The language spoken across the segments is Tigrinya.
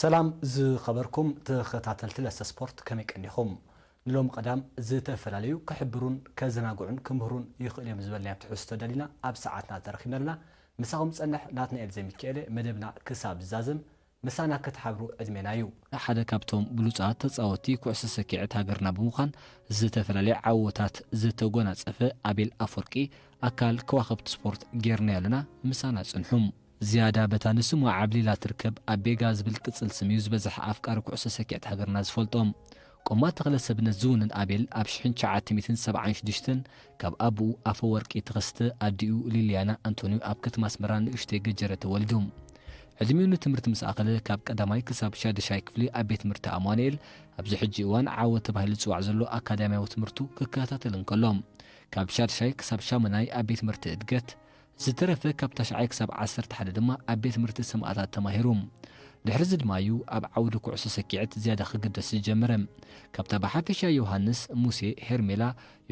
ሰላም ዝኸበርኩም ተኸታተልቲ ለሰ ስፖርት፣ ከመይ ቀኒኹም? ንሎም ቀዳም ዝተፈላለዩ ክሕብሩን ከዘናግዑን ክምህሩን ይኽእሉ እዮም ዝበልናዮም ትሕዝቶ ደሊና ኣብ ሰዓትና ተረኺብና ኣለና። ምሳኹም ጸንሕ ናትናኤል ዘሚካኤለ። መደብና ክሳብ ዝዛዝም ምሳና ክትሓብሩ ዕድሜና እዩ። ሓደ ካብቶም ብሉጻት ተጻወቲ ኩዕሶ ሰኪዐት ሃገርና ብምዃን ዝተፈላለየ ዓወታት ዝተጎናጸፈ ኣቤል ኣፈወርቂ ኣካል ከዋኽብቲ ስፖርት ጌርናዮ ኣለና። ምሳና ጽንሑ። ዝያዳ በታ ንስሙ ዓብሊላ ትርከብ ኣቤጋ ዝብል ቅጽል ስም እዩ ዝበዝሐ ኣፍቃሪ ኩዕሶ ሰኪዐት ሃገርና ዝፈልጦ። ቆማት ተኽለ ሰብነት ዝውንን ኣቤል ኣብ ሽሕን ትሽዓተ ሚእትን ሰብዓን ሽዱሽተን ካብ ኣቦኡ ኣፈወርቂ ተኸስተ ኣዲኡ ሊልያና ኣንቶንዮ ኣብ ከተማ ኣስመራ ንእሽተይ ገጀረ ተወሊዱ። ዕድሚኡ ንትምህርቲ ምስ ኣኸለ ካብ ቀዳማይ ክሳብ ሻድሻይ ክፍሊ ኣብ ቤት ትምህርቲ ኣማኑኤል ኣብዚ ሕጂ እዋን ዓወት ተባሂሉ ዝጽዋዕ ዘሎ ኣካዳሚያዊ ትምህርቱ ክከታተል እንከሎ ካብ ሻድሻይ ክሳብ ሻሙናይ ኣብ ቤት ትምህርቲ እድገት ዝተረፈ ካብ ታሽዓይ ክሳብ ዓሰርተ ሓደ ድማ ኣብ ቤት ትምህርቲ ሰማእታት ተማሂሩ። ድሕሪዚ ድማ እዩ ኣብ ዓውዲ ኩዕሶ ሰኪዐት ዝያዳ ክግደስ ዝጀመረ። ካብታ ብሓፈሻ ዮሃንስ፣ ሙሴ፣ ሄርሜላ፣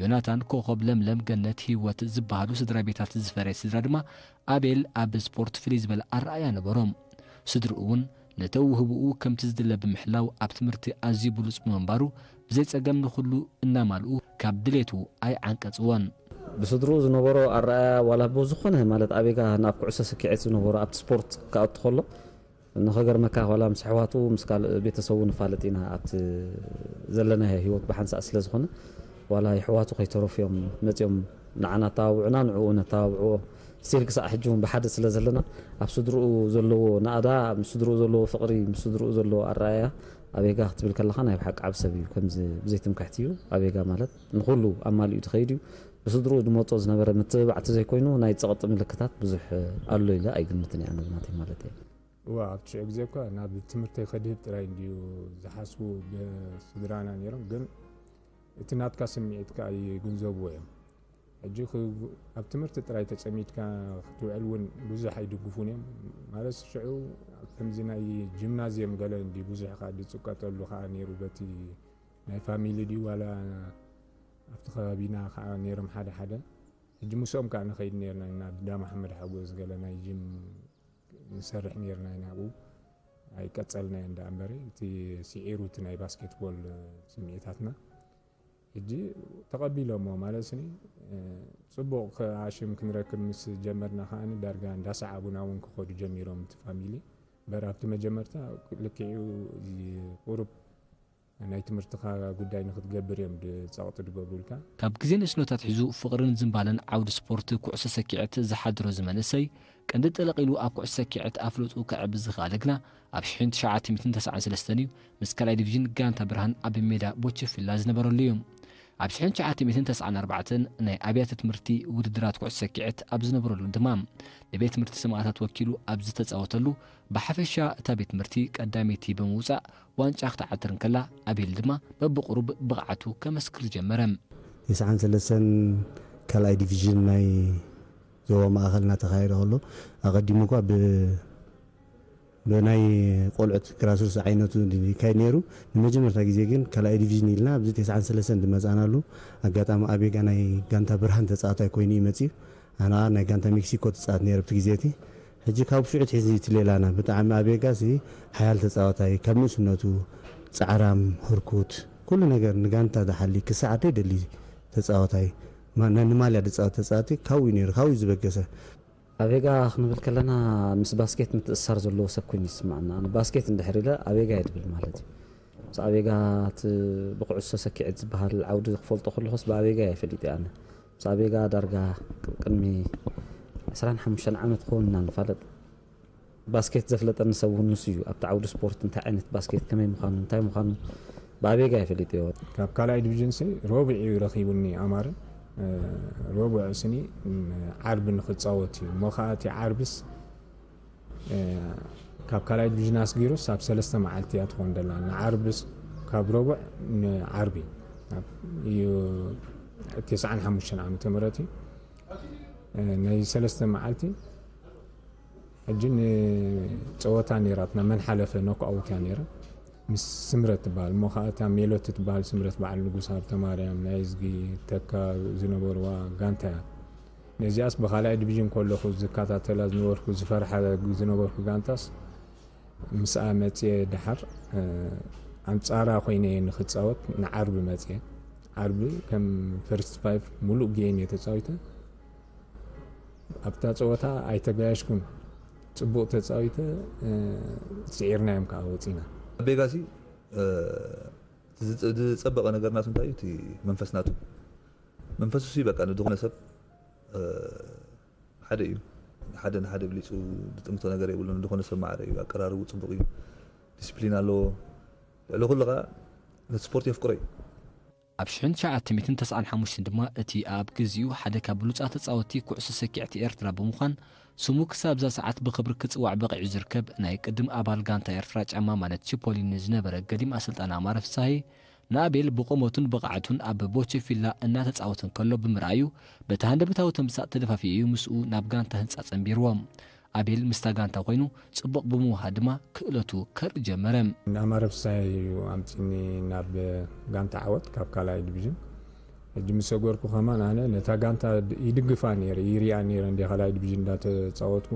ዮናታን፣ ኮኾብ፣ ለምለም፣ ገነት፣ ህይወት ዝበሃሉ ስድራ ቤታት ዝፈረየ ስድራ ድማ ኣቤል ኣብ ስፖርት ፍልይ ዝበለ ኣረኣእያ ነበሮ። ስድርኡ እውን ነተውህብኡ ከምቲ ዝድለ ብምሕላው ኣብ ትምህርቲ ኣዝዩ ብሉጽ ብምንባሩ ብዘይ ጸገም ንኹሉ እናማልኡ ካብ ድሌቱ ኣይዓንቀጽዎን። ብስድርኡ ዝነበሮ ኣረኣእያ ዋላ ብዝኾነ ማለት ኣቤጋ ናብ ኩዕሶ ስኪዔት ዝነበሮ ኣብቲ ስፖርት ክኣቱ ከሎ ንኸገርመካ ዋላ ምስ ኣሕዋቱ ምስ ካልእ ቤተሰቡ ንፋለጥ ኢና ኣብቲ ዘለናዮ ህይወት ብሓንሳእ ስለ ዝኾነ ዋላ የሕዋቱ ከይተረፉ እዮም መጺኦም ንዓና ኣተባብዑና ንዕኡ ነተባብዕዎ ስቲል ክሳዕ ሕጂ እውን ብሓደ ስለ ዘለና ኣብ ስድርኡ ዘለዎ ናእዳ ምስ ስድርኡ ዘለዎ ፍቕሪ ምስ ስድርኡ ዘለዎ ኣረኣእያ ኣቤጋ ክትብል ከለኻ ናይ ብሓቂ ዓብ ሰብ እዩ ከምዚ ብዘይ ትምክሕቲ እዩ ኣቤጋ ማለት ንኹሉ ኣማሊኡ ዝኸይድ እዩ ብስድርኡ ዝመጾ ዝነበረ ምትብባዕ ተዘይኮይኑ ናይ ጸቕጢ ምልክታት ብዙሕ ኣሎ ኢለ ኣይግምትን እየ ኣነ ብናተይ ማለት እየ እዋ ኣብቲ ሽዑ ግዜ እኳ ናብ ትምህርተይ ከድህብ ጥራይ እንድዩ ዝሓስቡ ስድራና ነይሮም ግን እቲ ናትካ ስምዒት ከኣ ይግንዘብዎ እዮም ሕጂ ኣብ ትምህርቲ ጥራይ ተጸሚድካ ክትውዕል እውን ብዙሕ ኣይድግፉን እዮም ማለት ሽዑ ከምዚ ናይ ጂምናዝየም ገለ እንዲ ብዙሕ ከኣ ዝጽቀጠሉ ከኣ ነይሩ በቲ ናይ ፋሚሊ ድዩ ዋላ ኣብቲ ከባቢና ከኣ ነይሮም ሓደ ሓደ ሕጂ ምስኦም ከኣ ንኸይድ ነርና ኢና ድዳ መሓመድ ሓጎስ ገለ ናይ ጂም ንሰርሕ ነርና ኢና ኣብኡ ኣይቀጸልናዮን ደኣ እምበሪ እቲ ስዒሩ እቲ ናይ ባስኬትቦል ስምዒታትና ሕጂ ተቐቢሎሞ ማለት ስኒ ጽቡቕ ከኣሽም ክንረክብ ምስ ጀመርና ከኣ ዳርጋ እንዳሰዓቡና እውን ክኸዱ ጀሚሮም እቲ ፋሚሊ እምበር ኣብቲ መጀመርታ ልክዕኡ ቁሩብ ናይ ትምህርትኻ ጉዳይ ንክትገብር እዮም ጸቕጢ ዝገብሩልካ። ካብ ግዜ ንእስነቱ ኣትሒዙ ፍቕርን ዝንባለን ዓውዲ ስፖርት ኩዕሶ ሰኪዐት ዝሓድሮ እዚ መንእሰይ ቀንዲ ጠለቕ ኢሉ ኣብ ኩዕሶ ሰኪዐት ኣፍልጥኡ ከዕቢ ዝኸኣለ ግና ኣብ ሽሕን ትሽዓተ ሚእትን ተስዓን ሰለስተን እዩ ምስ ካልኣይ ዲቪዥን ጋንታ ብርሃን ኣብ ሜዳ ቦቸፊላ ዝነበረሉ እዩ። ኣብ ሽሕን ትሽዓተ ሚእትን ተስዓን ኣርባዕተን ናይ ኣብያተ ትምህርቲ ውድድራት ኩዕሶ ሰኪዐት ኣብ ዝነበረሉ ድማ ንቤት ትምህርቲ ሰማእታት ወኪሉ ኣብ ዝተጻወተሉ ብሓፈሻ እታ ቤት ትምህርቲ ቀዳመይቲ ብምውጻእ ዋንጫ ክትዓትር እንከላ ኣቤል ድማ በብቑሩብ ብቕዓቱ ከመስክር ጀመረ። ተስዓን ሰለስተን ካልኣይ ዲቪዥን ናይ ዞባ ማእኸል እናተኻየደ ከሎ ኣቐዲሙ እኳ ብ ብናይ ቆልዑት ግራስሩስ ዓይነቱ ይካየድ ነይሩ። ንመጀመርታ ግዜ ግን ካልኣይ ዲቪዥን ኢልና ኣብዚ ተስዓን ሰለስተን ዝመፃናሉ ኣጋጣሚ ኣቤጋ ናይ ጋንታ ብርሃን ተፃዋታይ ኮይኑ እዩ መፅዩ። ኣነ ናይ ጋንታ ሜክሲኮ ትፃወት ነይረ ኣብቲ ግዜ እቲ። ሕጂ ካብ ሽዑ ትሒዙ ይትሌላና ብጣዕሚ ኣቤጋ ሲ ሓያል ተፃዋታይ ካብ ንእስነቱ ፃዕራም ህርኩት ኩሉ ነገር ንጋንታ ዝሓሊ ክሳዕ ደሊ ተፃዋታይ ንማልያ ዝፃወት ተፃዋቲ ካብኡ ነይሩ ካብኡ ዝበገሰ ኣቤጋ ክንብል ከለና ምስ ባስኬት ምትእስሳር ዘለዎ ሰብ ኮይኑ ይስማዓና። ኣነ ባስኬት እንድሕር ኢለ ኣቤጋ እየ ዝብል ማለት እዩ። ምስ ኣቤጋ እቲ ብኩዕሶ ሰኪዐት ዝበሃል ዓውዲ ክፈልጦ ከለኹስ ብኣቤጋ እየ ፈሊጠ ኣነ። ምስ ኣቤጋ ዳርጋ ቅድሚ ዕስራን ሓሙሽተን ዓመት ክኸውን ኢና ንፋለጥ። ባስኬት ዘፍለጠኒ ሰብ እውን ንሱ እዩ። ኣብቲ ዓውዲ ስፖርት እንታይ ዓይነት ባስኬት ከመይ ምዃኑ እንታይ ምዃኑ ብኣቤጋ እየ ፈሊጠዮ። ካብ ካልኣይ ዲቪዥን ሲ ረቡዕ እዩ ረኺቡኒ ኣማርን ረቡዕ ስኒ ዓርቢ ንክፃወት እዩ እሞ ከዓ እቲ ዓርብስ ካብ ካልኣይ ዲቪዥን ኣስጊሩስ ኣብ ሰለስተ መዓልቲ እያ ትኾን ደላ ንዓርብስ ካብ ረቡዕ ንዓርቢ እዩ ተስዓን ሓሙሽተን ዓመተ ምህረት እዩ ናይ ሰለስተ መዓልቲ ሕጂ ንፀወታ ነይራትና መን ሓለፈ ኖክኣውት እያ ነይራ ምስ ስምረት ትበሃል እሞ ከዓ እታ ሜሎት ትበሃል ስምረት በዓል ንጉስ ሃብተማርያም ናይ እዝጊ ተካ ዝነበርዋ ጋንታ እያ ነዚኣስ ብካልኣይ ዲቪዥን ከለኹ ዝከታተላ ዝነበርኩ ዝፈርሓ ዝነበርኩ ጋንታስ ምስኣ መፅየ ደሓር ኣንፃራ ኮይነ እየ ንክፃወት ንዓርቢ መፅየ። ዓርቢ ከም ፈርስት ፋይፍ ሙሉእ ጌም እየ ተፃዊተ። ኣብታ ፀወታ ኣይተጋየሽኩን። ፅቡቕ ተፃዊተ፣ ስዒርናዮም ከዓ ወፂና። ቤጋሲ ዝፀበቐ ነገር ናቱ እንታይ እዩ? እቲ መንፈስ ናቱ። መንፈሱ ሲ በቃ ንዝኾነ ሰብ ሓደ እዩ። ሓደ ንሓደ ብሊፁ ዝጥምቶ ነገር የብሉን። ዝኾነ ሰብ ማዕረ እዩ፣ ኣቀራርቡ ፅቡቕ እዩ፣ ዲስፕሊን ኣለዎ። ልዕሊ ኩሉ ከዓ ነቲ ስፖርት የፍቅሮ እዩ። ኣብ ሽሕን ትሽዓተ ሚእትን ተስዓን ሓሙሽተን ድማ እቲ ኣብ ግዜኡ ሓደ ካብ ብሉፃት ተፃወቲ ኩዕሶ ሰኪዐት ኤርትራ ብምዃን ስሙ ክሳብ እዛ ሰዓት ብኽብሪ ክፅዋዕ በቒዑ ዝርከብ ናይ ቅድም ኣባል ጋንታ ኤርትራ ጫማ ማለት ቺፖሊኒ ዝነበረ ገዲም ኣሰልጣኒ ኣማረ ፍሳሃየ ንኣቤል ብቑመቱን ብቕዓቱን ኣብ ቦቸፊላ እናተፃወተ እንከሎ ብምርኣዩ በቲ ሃንደበታዊ ተምሳጥ ተደፋፊኡ እዩ ምስኡ ናብ ጋንታ ህንፃ ፀንቢርዎ። ኣቤል ምስታ ጋንታ ኮይኑ ፅቡቕ ብምውሃድ ድማ ክእለቱ ከርኢ ጀመረ። ንኣማረ ፍሳሃየ እዩ ኣምፂኒ ናብ ጋንታ ዓወት ካብ ካልኣይ ዲቪዥን። ሕጂ ምስ ሰገርኩ ከማን ኣነ ነታ ጋንታ ይድግፋ ነይረ፣ ይሪኣ ነይረ እንደ ካልኣይ ዲቪዥን እንዳተፃወትኩ።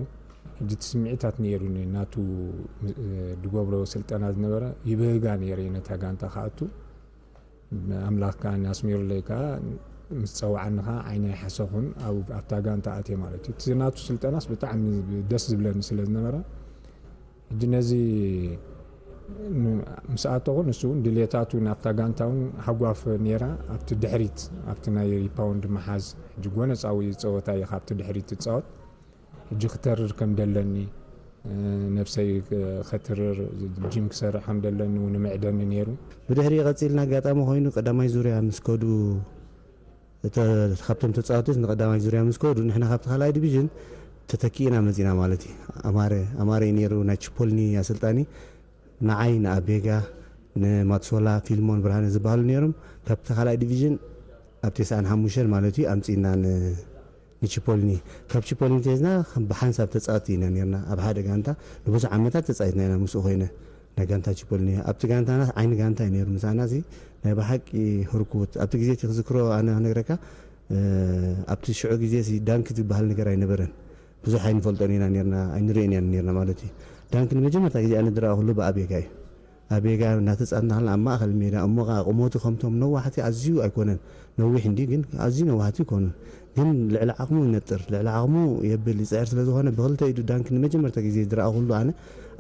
ሕጂ እቲ ስምዒታት ነይሩኒ ናቱ ዝገብሮ ስልጠና ዝነበረ ይብህጋ ነይረ ነታ ጋንታ ክኣቱ። ኣምላኽ ከዓ ኣስሚሩለይ ከዓ ምስ ፀዋዓኒ ከዓ ዓይነ ሓሰኹን ኣብታ ጋንታ ኣትየ ማለት እዩ። እቲ ናቱ ስልጠናስ ብጣዕሚ ደስ ዝብለኒ ስለ ዝነበረ ሕጂ ነዚ ምስ ኣተኹ ንሱ እውን ድሌታቱ ናብታ ጋንታ እውን ሃጓፍ ነይራ። ኣብቲ ድሕሪት ኣብቲ ናይ ሪፓውንድ ምሓዝ ሕጂ ጎነፃዊ ፀወታ እዩ ካብቲ ድሕሪት ትፃወት። ሕጂ ክተርር ከም ደለኒ ነብሰይ ከትርር ጂም ክሰርሕ ከም ደለኒ እውን ምዕደኒ ነይሩ። ብድሕሪ ቀፂልና ኣጋጣሚ ኮይኑ ቀዳማይ ዙርያ ምስ ከዱ ካብቶም ተፃወትስ ንቀዳማይ ዙርያ ምስ ከዱ ንሕና ካብቲ ካልኣይ ዲቪዥን ተተኪእና መፂና ማለት እዩ። ኣማረ ኣማረ እዩ ነይሩ ናይ ቺፖልኒ ኣሰልጣኒ ንዓይ ንኣቤጋ ንማትሶላ ፊልሞን ብርሃነ ዝበሃሉ ነይሮም ካብቲ ካልኣይ ዲቪዥን ኣብ ተስዓን ሓሙሽተን ማለት እዩ ኣምፂና ንቺፖልኒ ካብ ቺፖልኒ ተዝና ብሓንሳብ ተፃወቲ ኢና ነርና ኣብ ሓደ ጋንታ ንብዙሕ ዓመታት ተፃወትና ኢና ምስኡ ኮይነ ናይ ጋንታ ቺፖልኒ ኣብቲ ጋንታና ዓይኒ ጋንታ እዩ ነይሩ ምሳና ሲ ናይ ብሓቂ ህርኩት ኣብቲ ግዜ እቲ ክዝክሮ ኣነ ክነግረካ ኣብቲ ሽዑ ግዜ ሲ ዳንክ ዝበሃል ነገር ኣይነበረን ብዙሕ ኣይንፈልጦን ኢና ነርና ኣይንርእን ኢና ነርና ማለት እዩ ዳንክ ንመጀመርታ ግዜ ኣነ ዝረኣኹሉ ብኣቤጋ እዩ ኣቤጋ እናተፃወትና ከለና ኣብ ማእኸል ሜዳ እሞ ከዓ ቁመቱ ከምቶም ነዋሕቲ ኣዝዩ ኣይኮነን ነዊሕ እንዲ ግን ኣዝዩ ነዋሕቲ ይኮኑ ግን ልዕሊ ዓቕሙ ይነጥር ልዕሊ ዓቕሙ የብል ይፅዕር ስለዝኾነ ብክልተ ኢዱ ዳንክ ንመጀመርታ ግዜ ዝረኣኹሉ ኣነ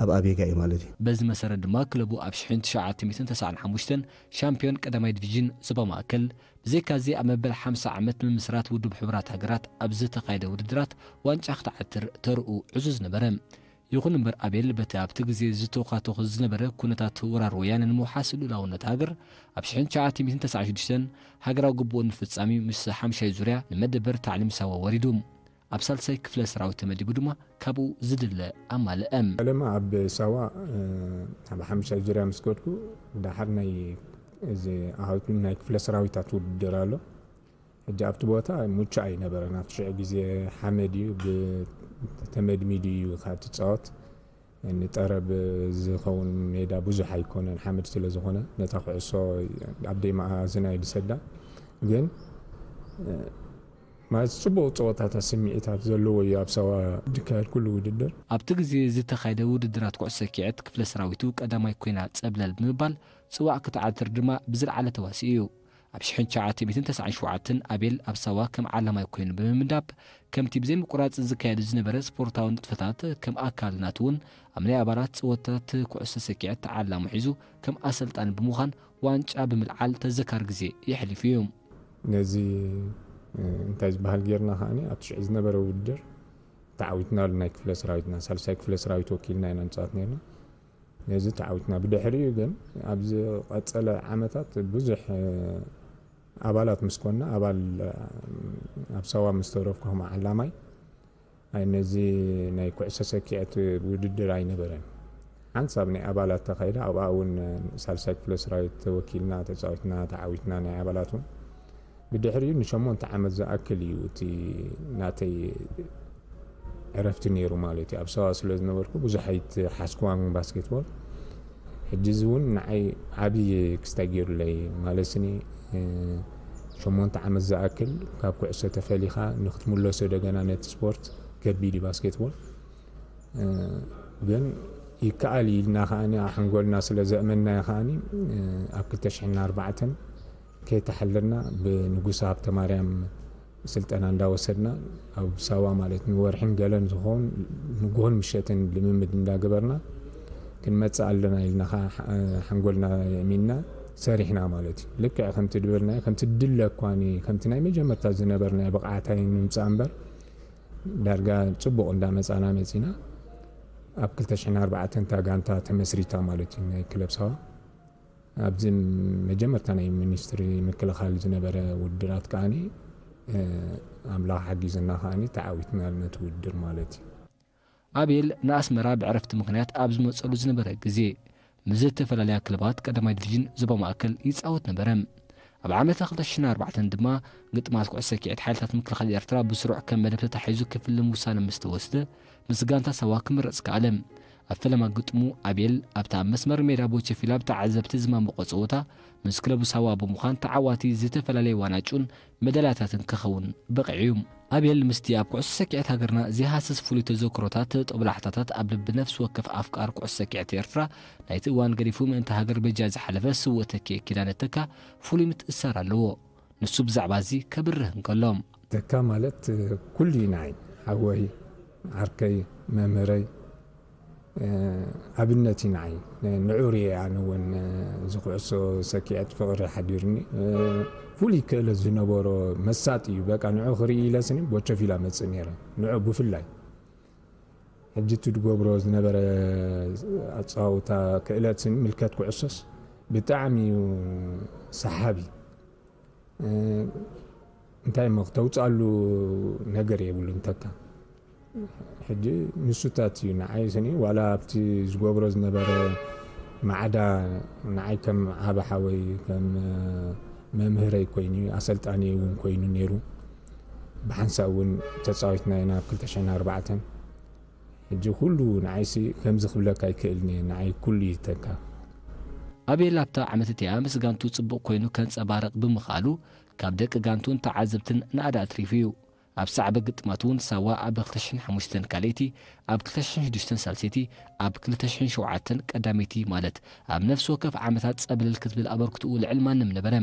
ኣብ ኣቤጋ እዩ ማለት እዩ በዚ መሰረት ድማ ክለቡ ኣብ ሽሕን ትሽዓተ ሚእትን ተስዓን ሓሙሽተን ሻምፒዮን ቀዳማይ ዲቪዥን ዞባ ማእከል ብዘይካዚ ኣብ መበል ሓምሳ ዓመት ምምስራት ውድብ ሕቡራት ሃገራት ኣብ ዝተኻየደ ውድድራት ዋንጫ ክትዓትር ተርኡ ዕዙዝ ነበረ ይኹን እምበር ኣቤል በቲ ኣብቲ ግዜ ዝተዃተኹ ዝነበረ ኩነታት ወራር ወያነ ንምውሓስ ልኡላውነት ሃገር ኣብ ሽሕን ትሽዓተ ሚእትን ተስዓን ሽዱሽተን ሃገራዊ ግቡኡ ንምፍጻም እዩ ምስ ሓምሻይ ዙርያ ንመደበር ታዕሊም ሳዋ ወሪዱ። ኣብ ሳልሳይ ክፍለ ሰራዊት ተመዲቡ ድማ ካብኡ ዝድለ ኣማልአ። ፈለማ ኣብ ሳዋ ኣብ ሓምሻይ ዙርያ ምስ ከድኩ ደሓር ናይ እዚ ኣሃዊት ናይ ክፍለ ሰራዊታት ውድድር ኣሎ። ሕጂ ኣብቲ ቦታ ምቹእ ኣይነበረን። ኣብቲ ሽዑ ግዜ ሓመድ እዩ፣ ተመድሚዱ እዩ ካብ ትፃወት። ንጠረብ ዝኸውን ሜዳ ብዙሕ ኣይኮነን፣ ሓመድ ስለ ዝኾነ ነታ ኩዕሶ ኣብ ደይ መኣዝና እዩ ዝሰዳ። ግን ማለት ፅቡቕ ፀወታታት ስምዒታት ዘለዎ እዩ ኣብ ሰዋ ዝካየድ ኩሉ ውድድር። ኣብቲ ግዜ ዝተኻየደ ውድድራት ኩዕሶ ሰኪዐት ክፍለ ሰራዊቱ ቀዳማይ ኮይና ፀብለል ብምባል ፅዋዕ ክትዓትር ድማ ብዝለዓለ ተዋሲኡ እዩ። ኣብ ሽሕን ትሽዓተ ሚእትን ተስዓን ሸውዓተን ኣቤል ኣብ ሳዋ ከም ዓላማይ ኮይኑ ብምምዳብ ከምቲ ብዘይምቁራፅ ዝካየድ ዝነበረ ስፖርታዊ ንጥፈታት ከም ኣካል ናቱ እውን ኣብ ናይ ኣባላት ፀወታት ኩዕሶ ሰኪዐት ዓላሙ ሒዙ ከም ኣሰልጣኒ ብምዃን ዋንጫ ብምልዓል ተዘካር ግዜ የሕሊፉ እዩ። ነዚ እንታይ ዝበሃል ጌርና ከዓኒ ኣብቲ ሽዑ ዝነበረ ውድድር ተዓዊትናሉ ናይ ክፍለ ሰራዊትና ሳልሳይ ክፍለ ሰራዊት ወኪልና ኢና ንፃወት ነርና። ነዚ ተዓዊትና ብድሕሪኡ ግን ኣብ ዝቐጸለ ዓመታት ብዙሕ ኣባላት ምስ ኮና ኣባል ኣብ ሳዋ ምስ ተረፍኩ ከም ዓላማይ ኣይ ነዚ ናይ ኩዕሶ ሰኪዐት ውድድር ኣይነበረን። ሓንሳብ ናይ ኣባላት ተኻይዳ ኣብኣ እውን ሳልሳይ ክፍለ ሰራዊት ተወኪልና ተፃዊትና ተዓዊትና ናይ ኣባላት እውን ብድሕሪኡ ንሸሞንተ ዓመት ዝኣክል እዩ እቲ ናተይ ዕረፍቲ ነይሩ ማለት እዩ። ኣብ ሰዋ ስለ ዝነበርኩ ብዙሕ ኣይትሓዝክዋን ባስኬትቦል። ሕጂ እዚ እውን ንዓይ ዓብዪ ክስታይ ገይሩለይ ማለት ስኒ ሸሞንተ ዓመት ዝኣክል ካብ ኩዕሶ ተፈሊኻ ንክትምለሶ ደገና ነቲ ስፖርት ከቢድ እዩ ባስኬትቦል። ግን ይከኣል ኢልና ከዓኒ ሓንጎልና ስለ ዘእመንናዮ ከዓኒ ኣብ ክልተ ሽሕን ኣርባዕተን ከይተሓለልና ብንጉስ ሃብተ ማርያም ስልጠና እንዳወሰድና ኣብ ሳዋ ማለት ንወርሕን ገለን ዝኸውን ንግሆን ምሸትን ልምምድ እንዳገበርና ክንመጽእ ኣለና ኢልና ከዓ ሓንጎልና የእሚንና ሰሪሕና ማለት እዩ። ልክዕ ከምቲ ድበልናዮ ከምቲ ድለ እኳኒ ከምቲ ናይ መጀመርታ ዝነበርናዮ ብቕዓት ኣይንምጻእ እምበር ዳርጋ ጽቡቕ እንዳመጻና መጺና ኣብ ክልተ ሽሕን ኣርባዕተን እታ ጋንታ ተመስሪታ ማለት እዩ ናይ ክለብ ሳዋ። ኣብዚ መጀመርታ ናይ ሚኒስትሪ ምክልኻል ዝነበረ ውድድራት ከዓኒ ኣምላኽ ሓጊዝና ከዓኒ ተዓዊትና ነቲ ውድድር ማለት እዩ። ኣቤል ንኣስመራ ብዕረፍቲ ምኽንያት ኣብ ዝመጸሉ ዝነበረ ግዜ ምስ ዝተፈላለያ ክለባት ቀዳማይ ዲቪዥን ዞባ ማእከል ይጻወት ነበረ። ኣብ ዓመት ክልተ ሽሕን ኣርባዕተን ድማ ግጥማት ኩዕሶ ሰኪዐት ሓይልታት ምክልኻል ኤርትራ ብስሩዕ ከም መደብ ተታሒዙ ክፍልም ውሳነ ምስ ተወስደ ምስ ጋንታ ሳዋ ክምረጽ ከኣለ። ኣብ ፈለማ ግጥሙ ኣቤል ኣብታ ኣብ መስመር ሜዳ ቦቸፊላ ብተዓዘብቲ ዝማሞቖ ጸወታ ምስ ክለቡ ሳዋ ብምዃን ተዓዋቲ ዝተፈላለየ ዋንጫን መዳልያታትን ክኸውን በቒዑ እዩ። ኣቤል ምስቲ ኣብ ኩዕሶ ሰኪዐት ሃገርና ዘይሃስስ ፍሉይ ተዘክሮታት ጦብላሕታታት ኣብ ልቢ ነፍሲ ወከፍ ኣፍቃር ኩዕሶ ሰኪዐት ኤርትራ ናይቲ እዋን ገዲፉ ምእንቲ ሃገር በጃ ዝሓለፈ ስውእ ተኪኤ ኪዳነ ተካ ፍሉይ ምትእስሳር ኣለዎ። ንሱ ብዛዕባ እዚ ከብርህ እንከሎ። ተካ ማለት ኩሉ እዩ ንዓይ፣ ሓወይ፣ ዓርከይ፣ መምህረይ፣ ኣብነት እዩ ንዓይ። ንዑ ርእየ ኣነ እውን እዚ ኩዕሶ ሰኪዐት ፍቕሪ ሓዲሩኒ። ፍሉይ ክእለት ዝነበሮ መሳጢ እዩ። በቃ ንዑ ክርኢ ኢለ ስኒ ቦቸፊላ መጽእ ነይረ። ንዑ ብፍላይ ሕጂ እቲ ዝገብሮ ዝነበረ ኣጻውታ ክእለት ስኒ ምልከት ኩዕሶስ ብጣዕሚ እዩ ሰሓቢ። እንታይ እሞ ክተውፅኣሉ ነገር የብሉን ተካ። ሕጂ ንሱታት እዩ ንዓይ ስኒ ዋላ ኣብቲ ዝገብሮ ዝነበረ ማዕዳ ንዓይ ከም ዓቢ ሓወይ ከም መምህረይ ኮይኑ ኣሰልጣኒ እውን ኮይኑ ነይሩ። ብሓንሳብ እውን ተፃዊትና ኢና ኣብ ክልተ ሽሕን ኣርባዕተን። ሕጂ ኩሉ ንዓይሲ ከምዚ ክብለካ ኣይክእልን እየ ንዓይ ኩሉ እዩ ተካ። ኣቤል ኣብታ ዓመት እቲኣ ምስ ጋንቱ ጽቡቕ ኮይኑ ከንጸባርቕ ብምኽኣሉ ካብ ደቂ ጋንቱን ተዓዘብትን ናእዳ ኣትሪፉ እዩ። ኣብ ሳዕበ ግጥማት እውን ሳዋ ኣብ ክልተ ሽሕን ሓሙሽተን ካልኣይቲ፣ ኣብ ክልተ ሽሕን ሽዱሽተን ሳልሰይቲ፣ ኣብ ክልተ ሽሕን ሸውዓተን ቀዳመይቲ ማለት ኣብ ነፍሲ ወከፍ ዓመታት ጸብለል ክትብል ኣበርክትኡ ልዕል ማንም ነበረ።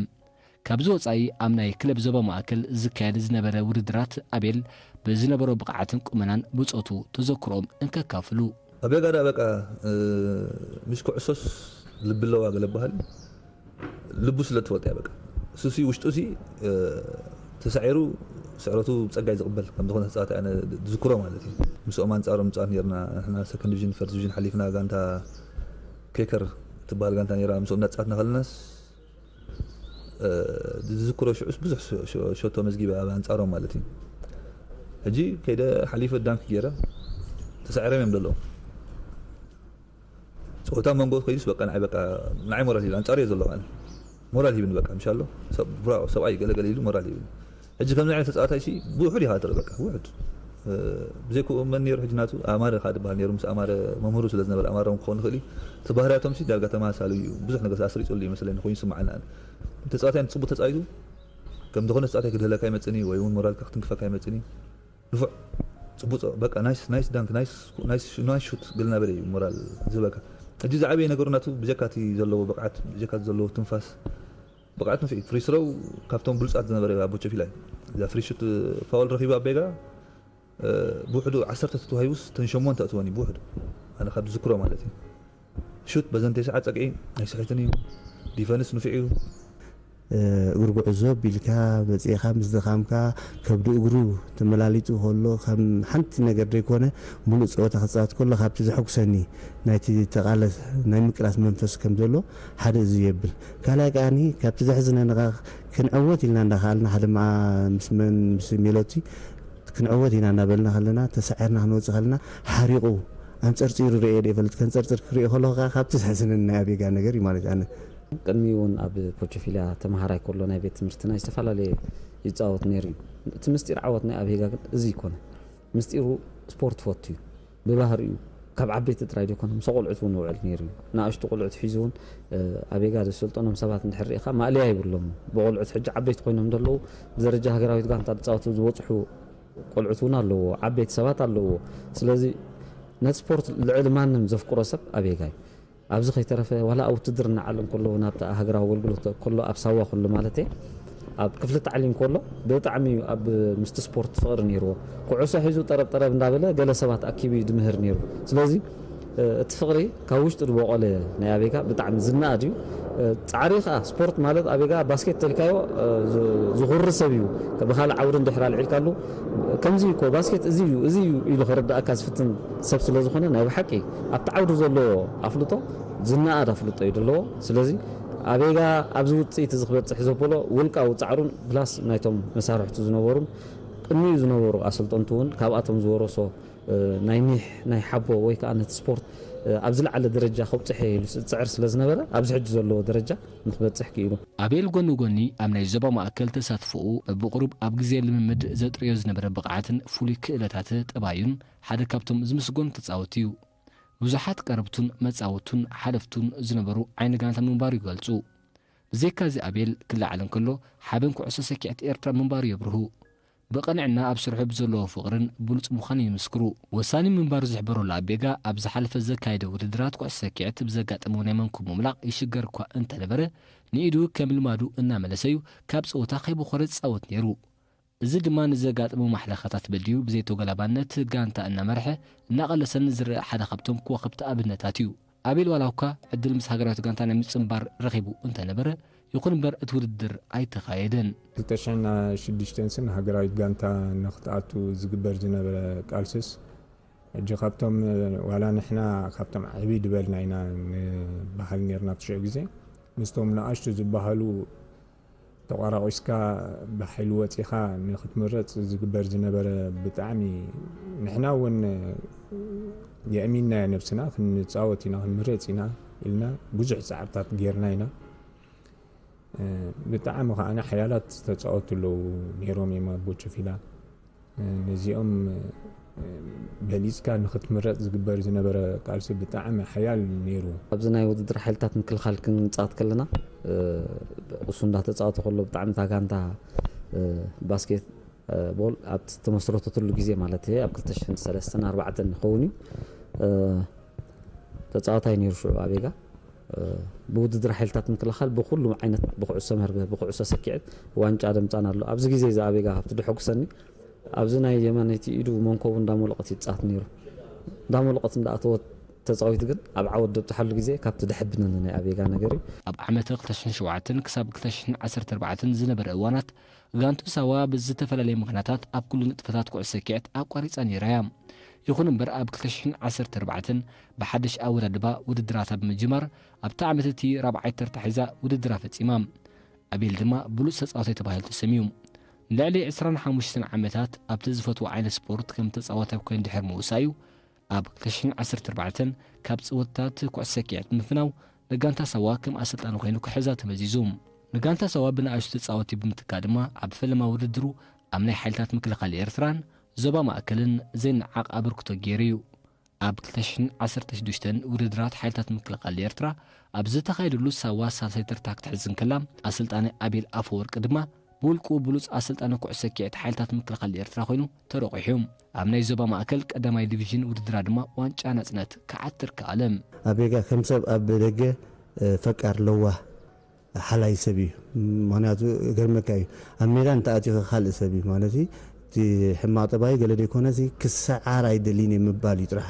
ካብዚ ወጻኢ ኣብ ናይ ክለብ ዞባ ማእከል ዝካየድ ዝነበረ ውድድራት ኣቤል ብዝነበሮ ብቕዓትን ቁመናን ብጾቱ ተዘክሮኦም እንከካፍሉ። ኣቤጋ ደኣ በቃ ምስ ኩዕሶስ ልቢ ኣለዋ ገለ በሃል ልቡ ስለ ትፈልጥ እያ በቃ እሱሲ ውሽጡሲ ተሳዒሩ ስዕረቱ ብጸጋይ ዝቕበል ከም ዝኾነ ተጻዋታይ ኣነ ዝዝክሮ ማለት እዩ። ምስኦም ኣንጻሮም ምጽዋት ነርና ንሕና ሰከንድ ዲቪዥን ፈርስት ዲቪዥን ሓሊፍና ጋንታ ኬከር ትበሃል ጋንታ ነራ ምስኦም እናተጻወትና ከለናስ ዝዝክሮ ሽዑስ ብዙሕ ሸቶ መዝጊበ ኣብ ኣንጻሮም ማለት እዩ። ሕጂ ከይደ ሓሊፈ ዳንክ ገይረ ተሳዒሮም እዮም ዘለዉ። ጸወታ መንጎ ኮይዱስ በቃ ንዓይ በቃ ንዓይ ሞራል ሂብ ኣንጻር እየ ዘለኹ ኣነ ሞራል ሂብኒ በቃ ምሻሎ ሰብኣይ ገለገለ ኢሉ ሞራል ሂብኒ። ሕጂ ከምዚ ዓይነት ተጻዋታይ ሲ ብውሑድ ኢኻ ትርኢ በቃ ውሑድ ብዘይክኡ መን ነይሩ ሕጂ ናቱ ኣማረ ካ ዝበሃል ነይሩ ምስ ኣማረ መምህሩ ስለ ዝነበረ ኣማረ እውን ክኸውን ይኽእል እዩ እቲ ባህርያቶም ሲ ዳርጋ ተመሳሳሊ እዩ ብዙሕ ነገር ኣስሪፅሉ እዩ መስለኒ ኮይኑ ይስምዓኒ ኣነ ተጻዋታይ ጽቡቅ ተጻዊቱ ከም ዝኾነ ተጻዋታይ ክድህለካ ይመጽኒ ወይ እውን ሞራልካ ክትንክፈካ ይመጽኒ ንፉዕ ጽቡቅ በቃ ናይስ ናይስ ዳንክ ናይስ ናይስ ናይስ ሹት ገልና በለ እዩ ሞራል ዝህበካ ሕጂ ዝዓበየ ነገሩ ናቱ ብጀካ እቲ ዘለዎ ብቅዓት ብጀካ እቲ ዘለዎ ትንፋስ ብቕዓት ንፍዒ ፍሪስሮው ካብቶም ብሉጻት ዝነበረ ኣቦ ቸፊላ እዩ። እዛ ፍሪሹት ፋውል ረኺቡ ኣቤጋ ብውሕዱ ዓሰርተ ተተዋሂቡስ ተን ሸሞንተ ኣእትወን እዩ ብውሕዱ ኣነ ካብ ዝዝክሮ ማለት እዩ። ሹት በዘን ተስዓ ጸግዒ ኣይስሒትን እዩ። ዲፈንስ ንፍዒ እዩ። እግሪ ጉዕዞ ቢልካ መጺእኻ ምስ ድኻምካ ከብዲ እግሩ ተመላሊጡ ከሎ ከም ሓንቲ ነገር ዘይኮነ ሙሉእ ጸወታ ክጻወት ከሎ ካብቲ ዘሐጉሰኒ ናይቲ ተቓለስ ናይ ምቅላስ መንፈስ ከም ዘሎ ሓደ እዚ የብል ካልኣይ ከዓኒ ካብቲ ዘሕዝነኒ ከኣ ክንዕወት ኢልና እንዳኸኣልና ሓደ መዓ ምስ መን ምስ ሜሎቲ ክንዕወት ኢና እናበልና ከለና ተሳዒርና ክንወፅእ ከለና ሓሪቑ ኣንፀርፂሩ ርእየ ዘይፈልጥ ከንፀርፅር ክርእዮ ከለኹ ከዓ ካብቲ ዘሕዝነኒ ናይ ኣቤጋ ነገር እዩ ማለት ኣነ ቅድሚኡ እውን ኣብ ፖርቶፊልያ ተምሃራይ ከሎ ናይ ቤት ትምህርትና ዝተፈላለየ ይፃወት ነይሩ እዩ። እቲ ምስጢር ዓወት ናይ ኣብሄጋ ግን እዚ ኣይኮነን። ምስጢሩ ስፖርት ፈቱ እዩ። ብባህሪኡ ካብ ዓበይቲ ጥራይ ዘይኮነ ምስ ቆልዑት እውን ይውዕል ነይሩ እዩ። ንኣሽቱ ቆልዑት ሒዙ እውን ኣብሄጋ ዘሰልጠኖም ሰባት እንድሕር ርኢኻ ማእለያ የብሎምን። ብቆልዑት ሕጂ ዓበይቲ ኮይኖም ዘለዉ ብደረጃ ሃገራዊት ጋንታ ዝፃወቱ ዝበፅሑ ቆልዑት እውን ኣለውዎ፣ ዓበይቲ ሰባት ኣለውዎ። ስለዚ ነቲ ስፖርት ልዕሊ ማንም ዘፍቅሮ ሰብ ኣቤጋ እዩ። ኣብዚ ከይተረፈ ዋላ ኣብ ውትድርና ዓለም ከሎ ናብቲ ሃገራዊ ኣገልግሎት ከሎ ኣብ ሳዋ ከሎ ማለት ኣብ ክፍሊ ታዕሊም ከሎ ብጣዕሚ እዩ ኣብ ምስቲ ስፖርት ፍቕሪ ነይርዎ። ኩዕሶ ሒዙ ጠረብ ጠረብ እንዳበለ ገለ ሰባት ኣኪቡ እዩ ድምህር ነይሩ። ስለዚ እቲ ፍቕሪ ካብ ውሽጡ ዝበቆለ ናይ ኣቤጋ ብጣዕሚ ዝነኣድ እዩ። ፃዕሪ ከዓ ስፖርት ማለት ኣቤጋ ባስኬት ተልካዮ ዝኹሪ ሰብ እዩ። ብካልእ ዓውዲ እንድሕር ኣልዒልካሉ ከምዚ እኮ ባስኬት እዚ እዩ እዚ እዩ ኢሉ ከረዳእካ ዝፍትን ሰብ ስለ ዝኾነ ናይ ብሓቂ ኣብቲ ዓውዲ ዘለዎ ኣፍልጦ ዝነኣድ ኣፍልጦ እዩ ዘለዎ። ስለዚ ኣቤጋ ኣብዚ ውፅኢት እዚ ክበፅሕ ዘበሎ ውልቃዊ ፃዕሩን ፕላስ ናይቶም መሳርሕቱ ዝነበሩን ቅድሚኡ ዝነበሩ ኣሰልጠንቱ እውን ካብኣቶም ዝወረሶ ናይ ኒሕ ናይ ሓቦ ወይ ከዓ ነቲ ስፖርት ኣብ ዝለዓለ ደረጃ ከብፅሐ ኢሉ ዝፅዕር ስለ ዝነበረ ኣብዚ ሕጂ ዘለዎ ደረጃ ንክበፅሕ ክኢሉ። ኣቤል ጎኒ ጎኒ ኣብ ናይ ዞባ ማእከል ተሳትፎኡ ብቑሩብ ኣብ ግዜ ልምምድ ዘጥርዮ ዝነበረ ብቕዓትን ፍሉይ ክእለታት ጠባዩን ሓደ ካብቶም ዝምስጎን ተጻወቲ እዩ። ብዙሓት ቀረብቱን መጻወቱን ሓለፍቱን ዝነበሩ ዓይኒ ጋንታ ምንባሩ ይገልጹ። ብዘይካዚ ኣቤል ክለዓል እንከሎ ሓበን ኩዕሶ ሰኪዐት ኤርትራ ምንባሩ የብርሁ። ብቕንዕና ኣብ ስርሑ ብዘለዎ ፍቕርን ብሉጽ ምዃኑን ይምስክሩ። ወሳኒ ምንባሩ ዝሕበረሉ ኣቤጋ ኣብ ዝሓለፈ ዘካየደ ውድድራት ኩዕሶ ሰኪዐት ብዘጋጠመው ናይ መንኩብ ምምላቕ ይሽገር እኳ እንተነበረ ንኢዱ ከም ልማዱ እናመለሰ እዩ ካብ ጸወታ ከይበኾረ ዝጻወት ነይሩ። እዚ ድማ ንዘጋጥሙ ማሕለኻታት በድዩ ብዘይተጎላባነት ጋንታ እናመርሐ እናቐለሰን ዝረአ ሓደ ካብቶም ከዋኽብቲ ኣብነታት እዩ። ኣቤል ዋላ እኳ ዕድል ምስ ሃገራዊት ጋንታ ናይ ምጽንባር ረኺቡ እንተነበረ ይኹን እምበር እቲ ውድድር ኣይተኻየደን። ክልተ ሽሕን ሽዱሽተን ስን ሃገራዊት ጋንታ ንክትኣቱ ዝግበር ዝነበረ ቃልስስ ሕጂ ካብቶም ዋላ ንሕና ካብቶም ዓብይ ድበልና ኢና ንበሃል ነርና ብሽዑ ግዜ ምስቶም ንኣሽቱ ዝበሃሉ ተቋራቂስካ ብሓይሊ ወፂኻ ንክትምረፅ ዝግበር ዝነበረ ብጣዕሚ ንሕና እውን የእሚንናዮ ነብስና ክንፃወት ኢና ክንምረፅ ኢና ኢልና ብዙሕ ፃዕርታት ጌርና ኢና። ብጣዕሚ ከዓኒ ሓያላት ተፃወቱ ኣለዉ ነይሮም እዮም ኣቦ ቸፊላ። ነዚኦም በሊፅካ ንክትምረፅ ዝግበር ዝነበረ ቃልሲ ብጣዕሚ ሓያል ነይሩ። ኣብዚ ናይ ውድድር ሓይልታት ምክልኻል ክንፃወት ከለና እሱ እንዳተፃወተ ከሎ ብጣዕሚ እታ ጋንታ ባስኬት ቦል ኣብ ዝተመስረተትሉ ግዜ ማለት እየ ኣብ ክልተ ሽሕን ሰለስተን ኣርባዕተን ይኸውን እዩ። ተፃዋታይ ነይሩ ሽዑ ኣቤጋ። ብውድድር ሓይልታት ምክልኻል ብኩሉ ዓይነት ብኩዕሶ መርበብ ብኩዕሶ ሰኪዐት ዋንጫ ደምፃና ኣሎ። ኣብዚ ግዜ እዚ ኣቤጋ ካብቲ ድሐጉሰኒ ኣብዚ ናይ የማነይቲ ኢዱ መንኮቡ እንዳሞለቐት ይፃወት ነይሩ። እንዳሞለቐት እንዳኣተወት ተፃዊት ግን ኣብ ዓወት ደብፅሓሉ ግዜ ካብቲ ድሕብነኒ ናይ ኣቤጋ ነገር እዩ። ኣብ ዓመተ ክልተ ሽሕን ሸውዓተን ክሳብ ክልተ ሽሕን ዓሰርተ ኣርባዕተን ዝነበረ እዋናት ጋንቱ ሳዋ ብዝተፈላለየ ምኽንያታት ኣብ ኩሉ ንጥፈታት ኩዕሶ ሰኪዐት ኣቋሪጻ ነይራ እያ። ይኹን እምበር ኣብ ክልተ ሽሕን ዓሰርተ ኣርባዕተን ብሓድሽ ኣወዳድባ ውድድራታ ብምጅማር ኣብቲ ዓመት እቲ ራብዓይ ተርታ ሒዛ ውድድራ ፈጺማ። ኣቤል ድማ ብሉጽ ተጻዋታይ ተባሂሉ ተሰምዩ። ንልዕሊ ዕስራን ሓሙሽተን ዓመታት ኣብቲ ዝፈትዎ ዓይነት ስፖርት ከም ተጻዋታይ ኮይኑ ድሕሪ ምውሳእ'ዩ ኣብ ክልተ ሽሕን ዓሰርተ ኣርባዕተን ካብ ጸወታታት ኩዕሶ ሰኪዐት ብምፍናው ንጋንታ ሳዋ ከም ኣሰልጣኒ ኮይኑ ክሕዛ ተመዚዙ። ንጋንታ ሳዋ ብንኣሽቱ ተጻወቲ ብምትካእ ድማ ኣብ ፈለማ ውድድሩ ኣብ ናይ ሓይልታት ምክልኻል ኤርትራን ዞባ ማእከልን ዘይነዓቕ ኣበርክቶ ገይሩ እዩ። ኣብ ክልተ ሽሕን ዓሰርተ ሽዱሽተን ውድድራት ሓይልታት ምክልኻል ኤርትራ ኣብ ዝተኻየደሉ ሳዋ ሳልሳይ ተርታ ክትሕዝ እንከላ ኣሰልጣኒ ኣቤል ኣፈወርቂ ድማ ብውልቁ ብሉጽ ኣሰልጣኒ ኩዕሶ ሰኪዐት ሓይልታት ምክልኻል ኤርትራ ኮይኑ ተረቑሑ። ኣብ ናይ ዞባ ማእከል ቀዳማይ ዲቪዥን ውድድራ ድማ ዋንጫ ናጽነት ክዓትር ከኣለ። ኣቤጋ ከም ሰብ ኣብ ደገ ፈቃር ለዋህ ሓላይ ሰብ እዩ። ምኽንያቱ ገርመካ እዩ ኣብ ሜዳ እንተኣትዩ ካልእ ሰብ እዩ ማለት እቲ ሕማቕ ጠባይ ገለ ዘይኮነ ክሰዓር ኣይደልን እየ ምባል እዩ ጥራሕ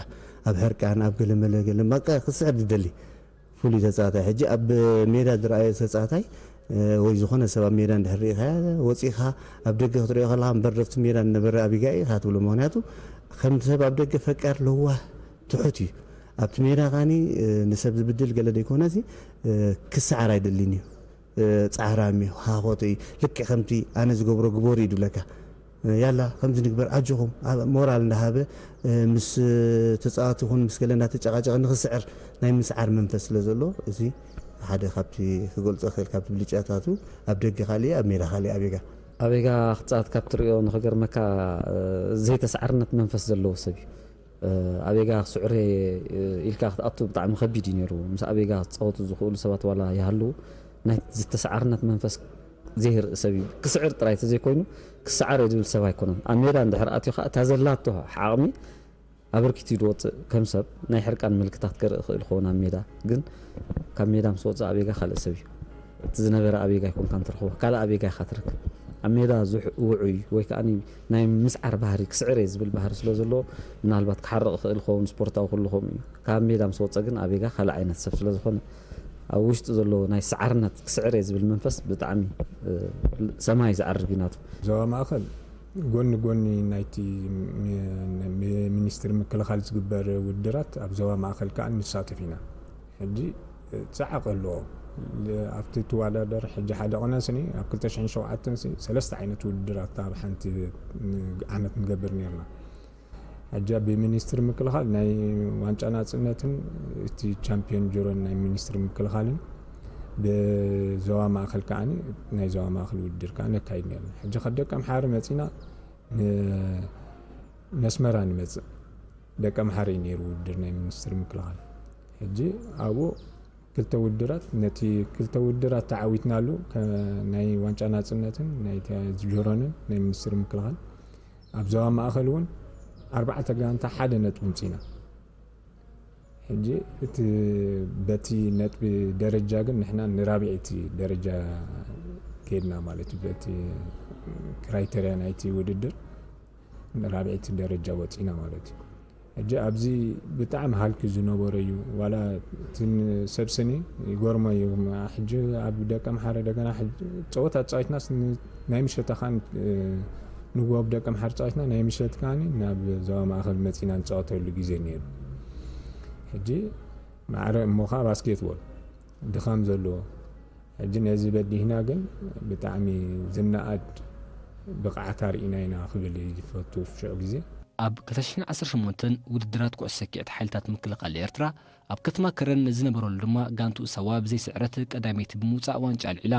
ኣብ ሕርቃን ኣብ ገለመለ ገለ በቃ ክስዕር ዝደሊ ፍሉይ ተጻዋታይ ሕጂ ኣብ ሜዳ ዝረኣዮ ተጻዋታይ ወይ ዝኾነ ሰብ ኣብ ሜዳ እንድሕር ርኢኻ ወጺኻ ኣብ ደገ ክትሪኦ ከለኻ እምበር ረፍቲ ሜዳ ዝነበረ ኣቢጋ ኢኻ ትብሎ ምኽንያቱ ከም ሰብ ኣብ ደገ ፈቃር ለዋህ ትሑት እዩ ኣብቲ ሜዳ ካኒ ንሰብ ዝብድል ገለ ዘይኮነ ክሰዓር ኣይደልን እዩ ጻዕራም እዩ ሃኾት እዩ ልክዕ ከምቲ ኣነ ዝገብሮ ግበሩ እዩ ድብለካ ያላ ከምዚ ንግበር ኣጆኹም ሞራል እንዳሃበ ምስ ተጻዋቲ ይኹን ምስ ገለ እንዳተጨቃጨቀ ንክስዕር ናይ ምስዓር መንፈስ ስለ ዘሎ እዚ ሓደ ካብቲ ክገልጾ ክእል ካብቲ ብልጫታቱ ኣብ ደገ ካሊእ ኣብ ሜዳ ካሊእ ኣቤጋ ኣቤጋ ክጻወት ካብ ትሪኦ ንክገርመካ ዘይተሳዕርነት መንፈስ ዘለዎ ሰብ እዩ ኣቤጋ ክስዕረ ኢልካ ክትኣቱ ብጣዕሚ ከቢድ እዩ ነይሩ ምስ ኣቤጋ ክጻወቱ ዝኽእሉ ሰባት ዋላ ይሃልዉ ናይ ዝተሳዓርነት መንፈስ ዘይርኢ ሰብ እዩ ክስዕር ጥራይ ተዘይኮይኑ ክሰዓር እየ ዝብል ሰብ ኣይኮነን ኣብ ሜዳ እንድሕር ኣትዩ ከዓ እታ ዘላቶ ዓቕሚ ኣበርኪቱ ዝወፅእ ከም ሰብ ናይ ሕርቃን ምልክታት ከርኢ ይኽእል ይኸውን ኣብ ሜዳ። ግን ካብ ሜዳ ምስ ወፅእ ኣቤጋ ካልእ ሰብ እዩ። እቲ ዝነበረ ኣቤጋ ኣይኮንካን ትረኽቦ፣ ካልእ ኣቤጋ ኢኻ ትረክብ። ኣብ ሜዳ ዝሕ-፣ ውዑይ ወይ ከዓ ናይ ምስዓር ባህሪ፣ ክስዕር እየ ዝብል ባህሪ ስለ ዘለዎ፣ ምናልባት ክሓርቕ ይኽእል ይኸውን፣ ስፖርታዊ ኩሉ ከምኡ እዩ። ካብ ሜዳ ምስ ወፀ ግን ኣቤጋ ካልእ ዓይነት ሰብ ስለ ዝኾነ፣ ኣብ ውሽጡ ዘሎ ናይ ሰዓርነት፣ ክስዕር እየ ዝብል መንፈስ ብጣዕሚ፣ እ፣ ሰማይ ዝዓርግ እዩ ናቱ። ዞባ ማእኸል ጎኒ ጎኒ ናይቲ ሚ-፣ ሚ-፣ ሚኒስትሪ ምክልኻል ዝግበር ውድድራት ኣብ ዞባ ማእኸል ከዓ ንሳተፍ ኢና። ሕጂ ጻዕቕ ኣለዎ። ል-፣ ኣብቲ ትወዳደር ሕጂ ሓደ ቅነ ስኒ ኣብ ክልተ ሽሕን ሸውዓተን ሲ ሰለስተ ዓይነት ውድድራት ኣብ ሓንቲ ን-፣ ዓመት ንገብር ነርና። ሕጂ ኣብ ሚኒስትሪ ምክልኻል ናይ ዋንጫ ናጽነትን እቲ ቻምፒዮን ጁሮን ናይ ሚኒስትሪ ምክልኻልን ብዞባ ማእኸል ከዓኒ ናይ ዞባ ማእኸል ውድድር ከዓ ነካይድ ነርና። ሕጂ ካብ ደቀምሓረ መጺና ን-፣ ነስመራ ንመጽእ። ደቀምሓረ እዩ ነይሩ ውድድር ናይ ሚኒስትሪ ምክልኻል። ሕጂ ኣብኡ ክልተ ውድድራት፣ ነቲ ክልተ ውድድራት ተዓዊትናሉ፣ ከ-፣ ናይ ዋንጫ ናጽነትን ናይ ተ-፣ ጆሮንን ናይ ሚኒስትሪ ምክልኻል። ኣብ ዞባ ማእኸል እውን ኣርባዕተ ጋንታ ሓደ ነጥቢ ምጺና። ሕጂ እቲ በቲ ነጥቢ ደረጃ ግን ንሕና ንራብዒቲ ደረጃ ከይድና ማለት እዩ። በቲ ክራይተርያ ናይቲ ውድድር ንራብዒቲ ደረጃ ወጺና ማለት እዩ። ሕጂ ኣብዚ ብጣዕሚ ሃልኪ ዝነበሮ እዩ። ዋላ እቲ ሰብ ስኒ ይገርሞ እዩ። ሕጂ ኣብ ደቀምሓረ ደገና ሕጂ ጸወታ ጻዊትናስ ን-፣ ናይ ምሸት ኣኻን፣ እ፣ ንግሆ ኣብ ደቀምሓረ ጻዊትና ናይ ምሸት ከዓኒ ናብ ዞባ ማእኸል መጺና ንጻወተሉ ግዜ ነይሩ። ሕጂ ማዕረ እሞ ኸዓ ባስኬትቦል ድኻም ዘለዎ። ሕጂ ነዚ በዲህና ግን ብጣዕሚ ዝነኣድ ብቕዓት ኣርኢና ኢና ክብል እዩ ዝፈቱ ሽዑ ግዜ። ኣብ ክልተ ሽሕን ዓሰርተ ሸሞንተን ውድድራት ኩዕሶ ሰኪዐት ሓይልታት ምክልኻል ኤርትራ ኣብ ከተማ ከረን ዝነበረሉ ድማ ጋንትኡ ሳዋ ብዘይስዕረት ቀዳመይቲ ብምውጻእ ዋንጫ ኣልዒላ።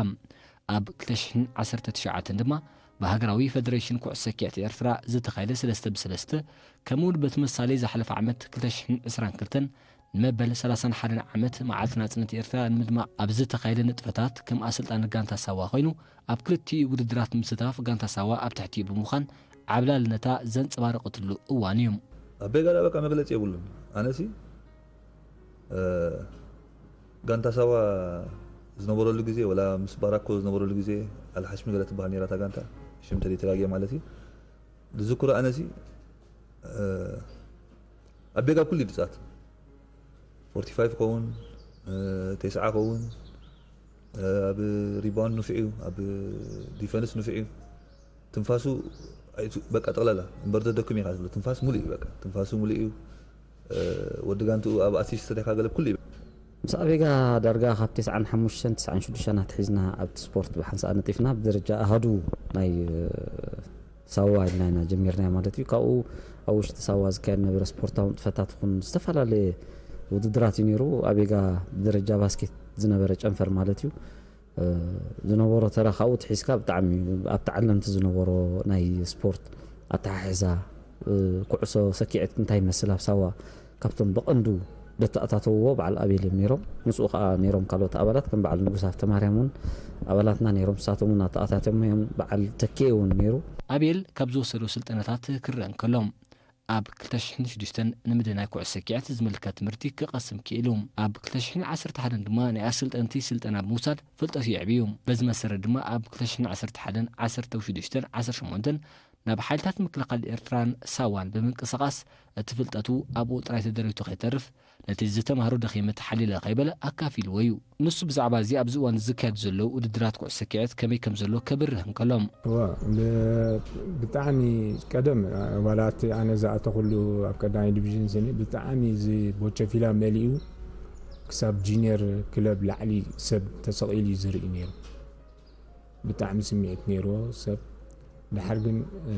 ኣብ ክልተ ሽሕን ዓሰርተ ትሽዓተን ድማ ብሃገራዊ ፈደሬሽን ኩዕሶ ሰኪዐት ኤርትራ ዝተኻየደ ሰለስተ ብሰለስተ፣ ከምኡ እውን በቲ መሳለይ ዝሓለፈ ዓመት ክልተ ሽሕን ዕስራን ክልተን ንመበል ሰላሳን ሓደን ዓመት መዓልቲ ናጽነት ኤርትራ ንምድማቕ ኣብ ዝተኻየደ ንጥፈታት ከም ኣሰልጣኒ ጋንታ ሳዋ ኮይኑ ኣብ ክልቲኡ ውድድራት ምስታፍ ጋንታ ሳዋ ኣብ ትሕቲኡ ብምዃን ዓብላልነታ ዘንጸባረቐትሉ እዋን እዩ። ኣቤጋ ደኣ በቃ መግለጺ የብሉን። ኣነሲ፣ እ፣ ጋንታ ሳዋ ዝነበረሉ ግዜ፣ ወላ ምስ ባራኮ ዝነበረሉ ግዜ፣ ኣልሓሽሚ ገለ ትበሃል ነይራ እታ ጋንታ፣ ሽም ተደይ ተጋግየ ማለት እዩ። ዝዝክሮ ኣነሲ፣ እ፣ ኣቤጋ ኩሉ እዩ ድጻት። ፎርቲ ፋይቭ ከውን፣ እ፣ ቴስዓ ከውን፣ እ፣ ኣብ ሪባውንድ ንፉዕ እዩ፣ ኣብ ዲፈንስ ንፉዕ እዩ። ትንፋሱ ኣይቱ-፣ በቃ ጠቕላላ እምበር ዘደክም ኢኻ ዝብሎ። ትንፋስ ሙሉእ እዩ በቃ። ትንፋሱ ሙሉእ እዩ። እ፣ ወዲ ጋንትኡ ኣብ ኣሲስት ተደካ ገለ ኩሉ እዩ። ምስ ኣቤጋ ዳርጋ ካብ ተስዓን ሓሙሽተን ተስዓን ሽዱሽተን ኣትሒዝና ኣብቲ ስፖርት ብሓንሳእ ነጢፍና ብደረጃ ኣሃዱ ናይ፣ እ፣ ሳዋ ኢልና ኢና ጀሚርናዮ ማለት እዩ። ካብኡ ኣብ ውሽጢ ሳዋ ዝካየድ ነበረ ስፖርታዊ ንጥፈታት ይኹን ዝተፈላለየ ውድድራት እዩ ነይሩ። ኣቤጋ ብደረጃ ባስኬት ዝነበረ ጨንፈር ማለት እዩ። እ፣ ዝነበሮ ተራ ካብኡ ትሒዝካ ብጣዕሚ ኣብቲ ዓለምቲ ዝነበሮ ናይ ስፖርት ኣተሓሕዛ፣ እ፣ ኩዕሶ ሰኪዐት እንታይ ይመስል ኣብ ሳዋ ካብቶም ብቐንዱ ዘተኣታተውዎ በዓል ኣቤል እዮም ነይሮም። ምስኡ ከዓ ነይሮም ካልኦት ኣባላት ከም በዓል ንጉስ ሃብተማርያም እውን ኣባላትና ነይሮም። ንሳቶም እውን ኣተኣታትዮም እዮም። በዓል ተኪኤ እውን ነይሩ። ኣቤል ካብ ዝወሰዶ ስልጠናታት ክረአ እንከሎ፣ ኣብ ክልተ ሽሕን ሽዱሽተን ንምድናይ ኩዕሶ ሰኪዐት ዝምልከት ትምህርቲ ክቐስም ክኢሉ። ኣብ ክልተ ሽሕን ዓሰርተ ሓደን ድማ ናይ ኣሰልጠንቲ ስልጠና ብምውሳድ ፍልጠቱ የዕብዩ። በዚ መሰረት ድማ ኣብ ክልተ ሽሕን ዓሰርተ ሓደን፣ ዓሰርተ ሽዱሽተን፣ ዓሰርተ ሸሞንተን ናብ ሓይልታት ምክልኻል ኤርትራን ሳዋን ብምንቅስቓስ እቲ ፍልጠቱ ኣብኡ ጥራይ ተደሪቱ ከይተርፍ፣ ነቲ ዝተማህሮ ደኺመ ተሓሊለ ከይበለ ኣካፊልዎ እዩ። ንሱ ብዛዕባ እዚ ኣብዚ እዋን ዝካየዱ ዘለዉ ውድድራት ኩዕሶ ሰኪዐት ከመይ ከም ዘሎ ከብርህ እንከሎ። እወ፣ ብ-፣ ብጣዕሚ ቀደም፣ ዋላ እቲ ኣነ ዝኣተኹሉ ኣብ ቀዳማይ ዲቪዥን ስኒ ብጣዕሚ እዚ ቦቸፊላ መሊኡ ክሳብ ጂኒየር ክለብ ላዕሊ ሰብ ተሰቒሉ እዩ ዝርኢ ነይሩ። ብጣዕሚ ስምዒት ነይርዎ ሰብ። ድሓር ግን፣ እ፣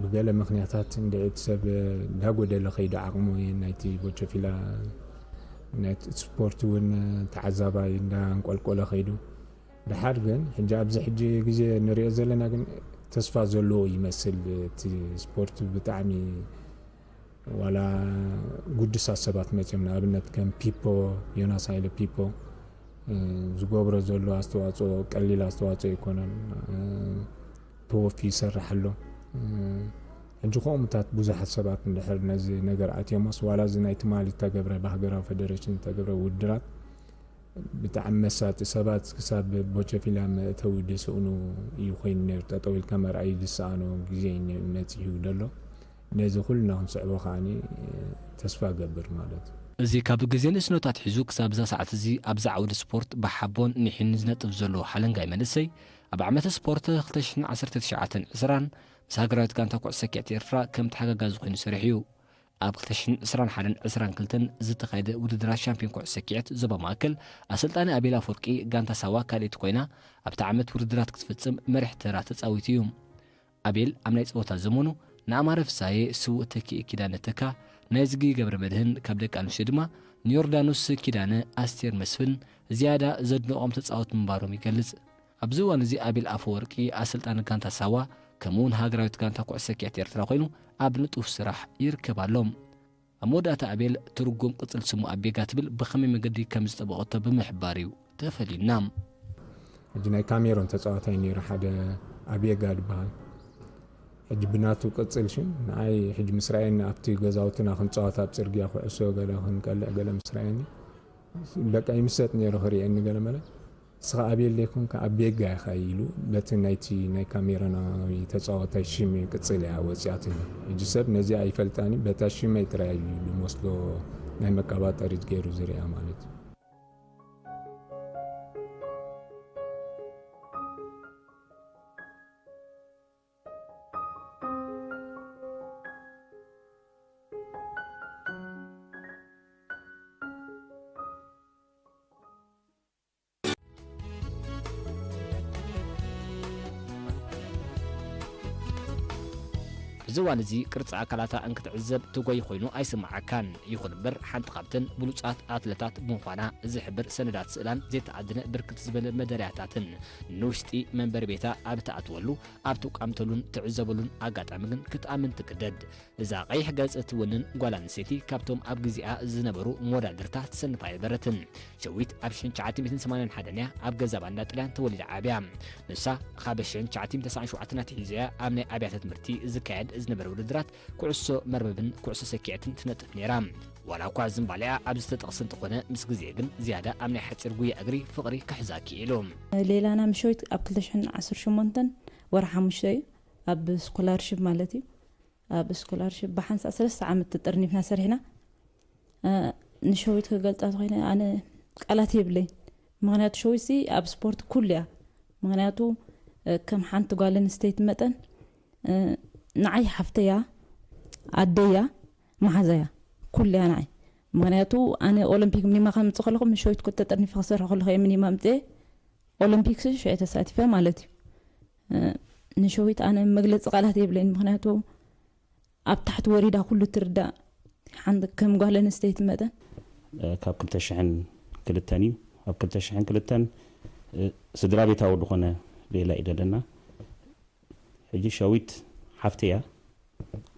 ብገለ ምኽንያታት እንድዒ እቲ ሰብ እንዳጎደለ ከይዱ ዓቕሙ ናይቲ ቦቸፊላ ናይቲ ስፖርት እውን ተዓዛባይ እንዳንቆልቆለ ከይዱ። ድሓር ግን ሕጂ ኣብዚ ሕጂ ግዜ ንሪኦ ዘለና ግን ተስፋ ዘለዎ ይመስል። እቲ ስፖርት ብጣዕሚ ዋላ ጉዱሳት ሰባት መፅዮም፣ ንኣብነት ከም ፒፖ፣ ዮናስ ሃይለ ፒፖ፣ እ፣ ዝገብሮ ዘሎ ኣስተዋፅኦ ቀሊል ኣስተዋፅኦ ኣይኮነን። እ፣ ተወፊ ይሰርሕ ኣሎ። እ፣ ሕጂ ከምኡታት ብዙሓት ሰባት እንድሕር ነዚ ነገር ኣትዮሞስ ዋላ እዚ ናይ ትማሊ ዝተገብረ ብሃገራዊ ፌደሬሽን ዝተገብረ ውድድራት ብጣዕሚ መሳጢ፣ ሰባት ክሳብ ቦቸፊላ መእተዊ ድስእኑ እዩ ኮይኑ ነይሩ። ጠጠው ኢልካ መርኣዩ ዝሰኣኖ ግዜ እዩ መፂኡ ዘሎ። ነዚ ኩልና ክንስዕቦ ከዓኒ ተስፋ ገብር ማለት እዩ። እዚ ካብ ግዜ ንእስነቱ ኣትሒዙ ክሳብ እዛ ሰዓት እዚ ኣብዛ ዓውዲ ስፖርት ብሓቦን ኒሕን ዝነጥፍ ዘሎ ሓለንጋይ መንእሰይ፣ ኣብ ዓመተ ስፖርት ክልተ ሽሕን ዓሰርተ ትሽዓተን ዕስራን ምስ ሃገራዊት ጋንታ ኩዕሶ ሰኪዐት ኤርትራ ከም ተሓጋጋዚ ኮይኑ ሰሪሑ እዩ። ኣብ ክልተ ሽሕን ዕስራን ሓደን ዕስራን ክልተን ዝተኻየደ ውድድራት ሻምፒዮን ኩዕሶ ሰኪዐት ዞባ ማእከል፣ ኣሰልጣኒ ኣቤል ኣፈወርቂ ጋንታ ሳዋ ካልኣይቲ ኮይና ኣብቲ ዓመት ውድድራት ክትፍጽም መሪሕ ተራ ተጻዊቱ እዩ። ኣቤል ኣብ ናይ ጸወታ ዘመኑ ንኣማረ ፍሳዬ፣ ስዉእ ተኪኤ ኪዳነ ተካ፣ ናይዝጊ ገብረመድህን፣ ካብ ደቂ ኣንስትዮ ድማ ንዮርዳኖስ ኪዳነ፣ ኣስቴር መስፍን ዝያዳ ዘድንቖም ተጻወት ምንባሮም ይገልጽ። ኣብዚ እዋን እዚ ኣቤል ኣፈወርቂ ኣሰልጣኒ ጋንታ ሳዋ ከምኡውን ሃገራዊት ጋንታ ኩዕሶ ሰኪዐት ኤርትራ ኮይኑ ኣብ ንጡፍ ስራሕ ይርከብ ኣሎ። ኣብ መወዳእታ ኣቤል ትርጉም ቅጽል ስሙ ኣቤጋ ትብል ብኸመይ መገዲ ከም ዝጠበቐቶ ብምሕባር እዩ ተፈሊዩና። ሕጂ ናይ ካሜሮን ተጻዋታይ ነይሩ ሓደ ኣቤጋ ዝበሃል። ሕጂ ብናቱ ቅጽል ሽም ንኣይ ሕጂ ምስ ረኣየኒ ኣብቲ ገዛውትና ክንጻወት ኣብ ጽርግያ ኩዕሶ ገለ ክንቀልዕ ገለ ምስ ረኣየኒ በቃ ይምሰጥ ነይሩ ክርእየኒ ገለ መለ። ንስኻ ኣቤል ዘይኮንካ ኣቤጋ ኢኻ ኢሉ በቲ ናይቲ ናይ ካሜሮናዊ ተጻዋታይ ሽም ቅጽል እያ ወጺኣትኒ። ሕጂ ሰብ ነዚኣ ኣይፈልጣን እዩ፣ በታ ሽመይ ጥራይ እዩ ዝመስሎ ናይ መቀባጠሪት ገይሩ ዝርእያ ማለት እዩ። ኣብዚ እዋን እዚ ቅርጺ ኣካላታ እንክትዕዘብ ትጎይ ኮይኑ ኣይስምዓካን። ይኹን እምበር ሓንቲ ካብተን ብሉጻት ኣትለታት ብምዃና ዝሕብር ሰነዳት ስእላን ዘይተኣደነ ብርክት ዝበለ መደርያታትን ንውሽጢ መንበሪ ቤታ ኣብ እትኣትወሉ ኣብ ትቋምተሉን ትዕዘበሉን ኣጋጣሚ ግን ክትኣምን ትግደድ። እዛ ቀይሕ ገጽ እትውንን ጓል ኣንስተይቲ ካብቶም ኣብ ግዜኣ ዝነበሩ መወዳድርታ ትሰንፋ ኣይነበረትን። ሸዊት ኣብ ሽሕን ትሽዓተ ሚእትን ሰማንያን ሓደን እያ ኣብ ገዛ ባንዳ ጥልያን ተወሊዳ ዓብያ። ንሳ ካብ ሽሕን ትሽዓተ ሚእትን ተስዓን ሸውዓተን ኣትሒዛ እያ ኣብ ናይ ኣብያተ ትምህርቲ ዝካየድ ዝነበረ ውድድራት ኩዕሶ መርበብን ኩዕሶ ሰኪዐትን ትነጥፍ ነይራ። ዋላ እኳ ዝምባሊኣ ኣብ ዝተጠቕሰ እንተኾነ፣ ምስ ግዜ ግን ዝያዳ ኣብ ናይ ሓጺር ጉያ እግሪ ፍቕሪ ክሕዛ ክኢሉ። ሌላና ምሸዊት ኣብ ክልተ ሽሕን ዓሰርተ ሸሞንተን ወርሒ ሓሙሽተ እዩ፣ ኣብ ስኮላርሽፕ ማለት እዩ። ኣብ ስኮላርሽፕ ብሓንሳእ ሰለስተ ዓመት ተጠርኒፍና ሰሪሕና። እ፣ ንሸዊት ክገልጻ ተኾይነ ኣነ ቃላት የብለይን። ምኽንያቱ ሸዊትሲ ኣብ ስፖርት ኩሉ እያ። ምኽንያቱ፣ እ፣ ከም ሓንቲ ጓል ኣንስተይቲ መጠን፣ እ፣ ንዓይ ሓፍተያ፣ ኣደያ፣ መሓዛያ፣ ኩሉ እያ ንዓይ። ምኽንያቱ ኣነ ኦሎምፒክ ምኒማ ከምጽእ ከለኹ ምስ ሸዊት ኮ ተጠርኒፈ ክሰርሕ ከለኹ እየ ምኒማ ምጽኤ። ኦሎምፒክስ ሽዑ ተሳቲፈ ማለት እዩ። እ፣ ንሸዊት ኣነ መግለጺ ቃላት የብለይን። ምኽንያቱ ኣብ ታሕቲ ወሪዳ ኩሉ ትርዳእ ሓንቲ ከም ጓል ኣንስተይቲ መጠን። እ፣ ካብ ክልተ ሽሕን ክልተን እዩ። ኣብ ክልተ ሽሕን ክልተን፣ እ፣ ስድራ ቤታዊ ዝኾነ ሌላ እዩ ዘለና። ሕጂ ሸዊት ሓፍተይ እያ፣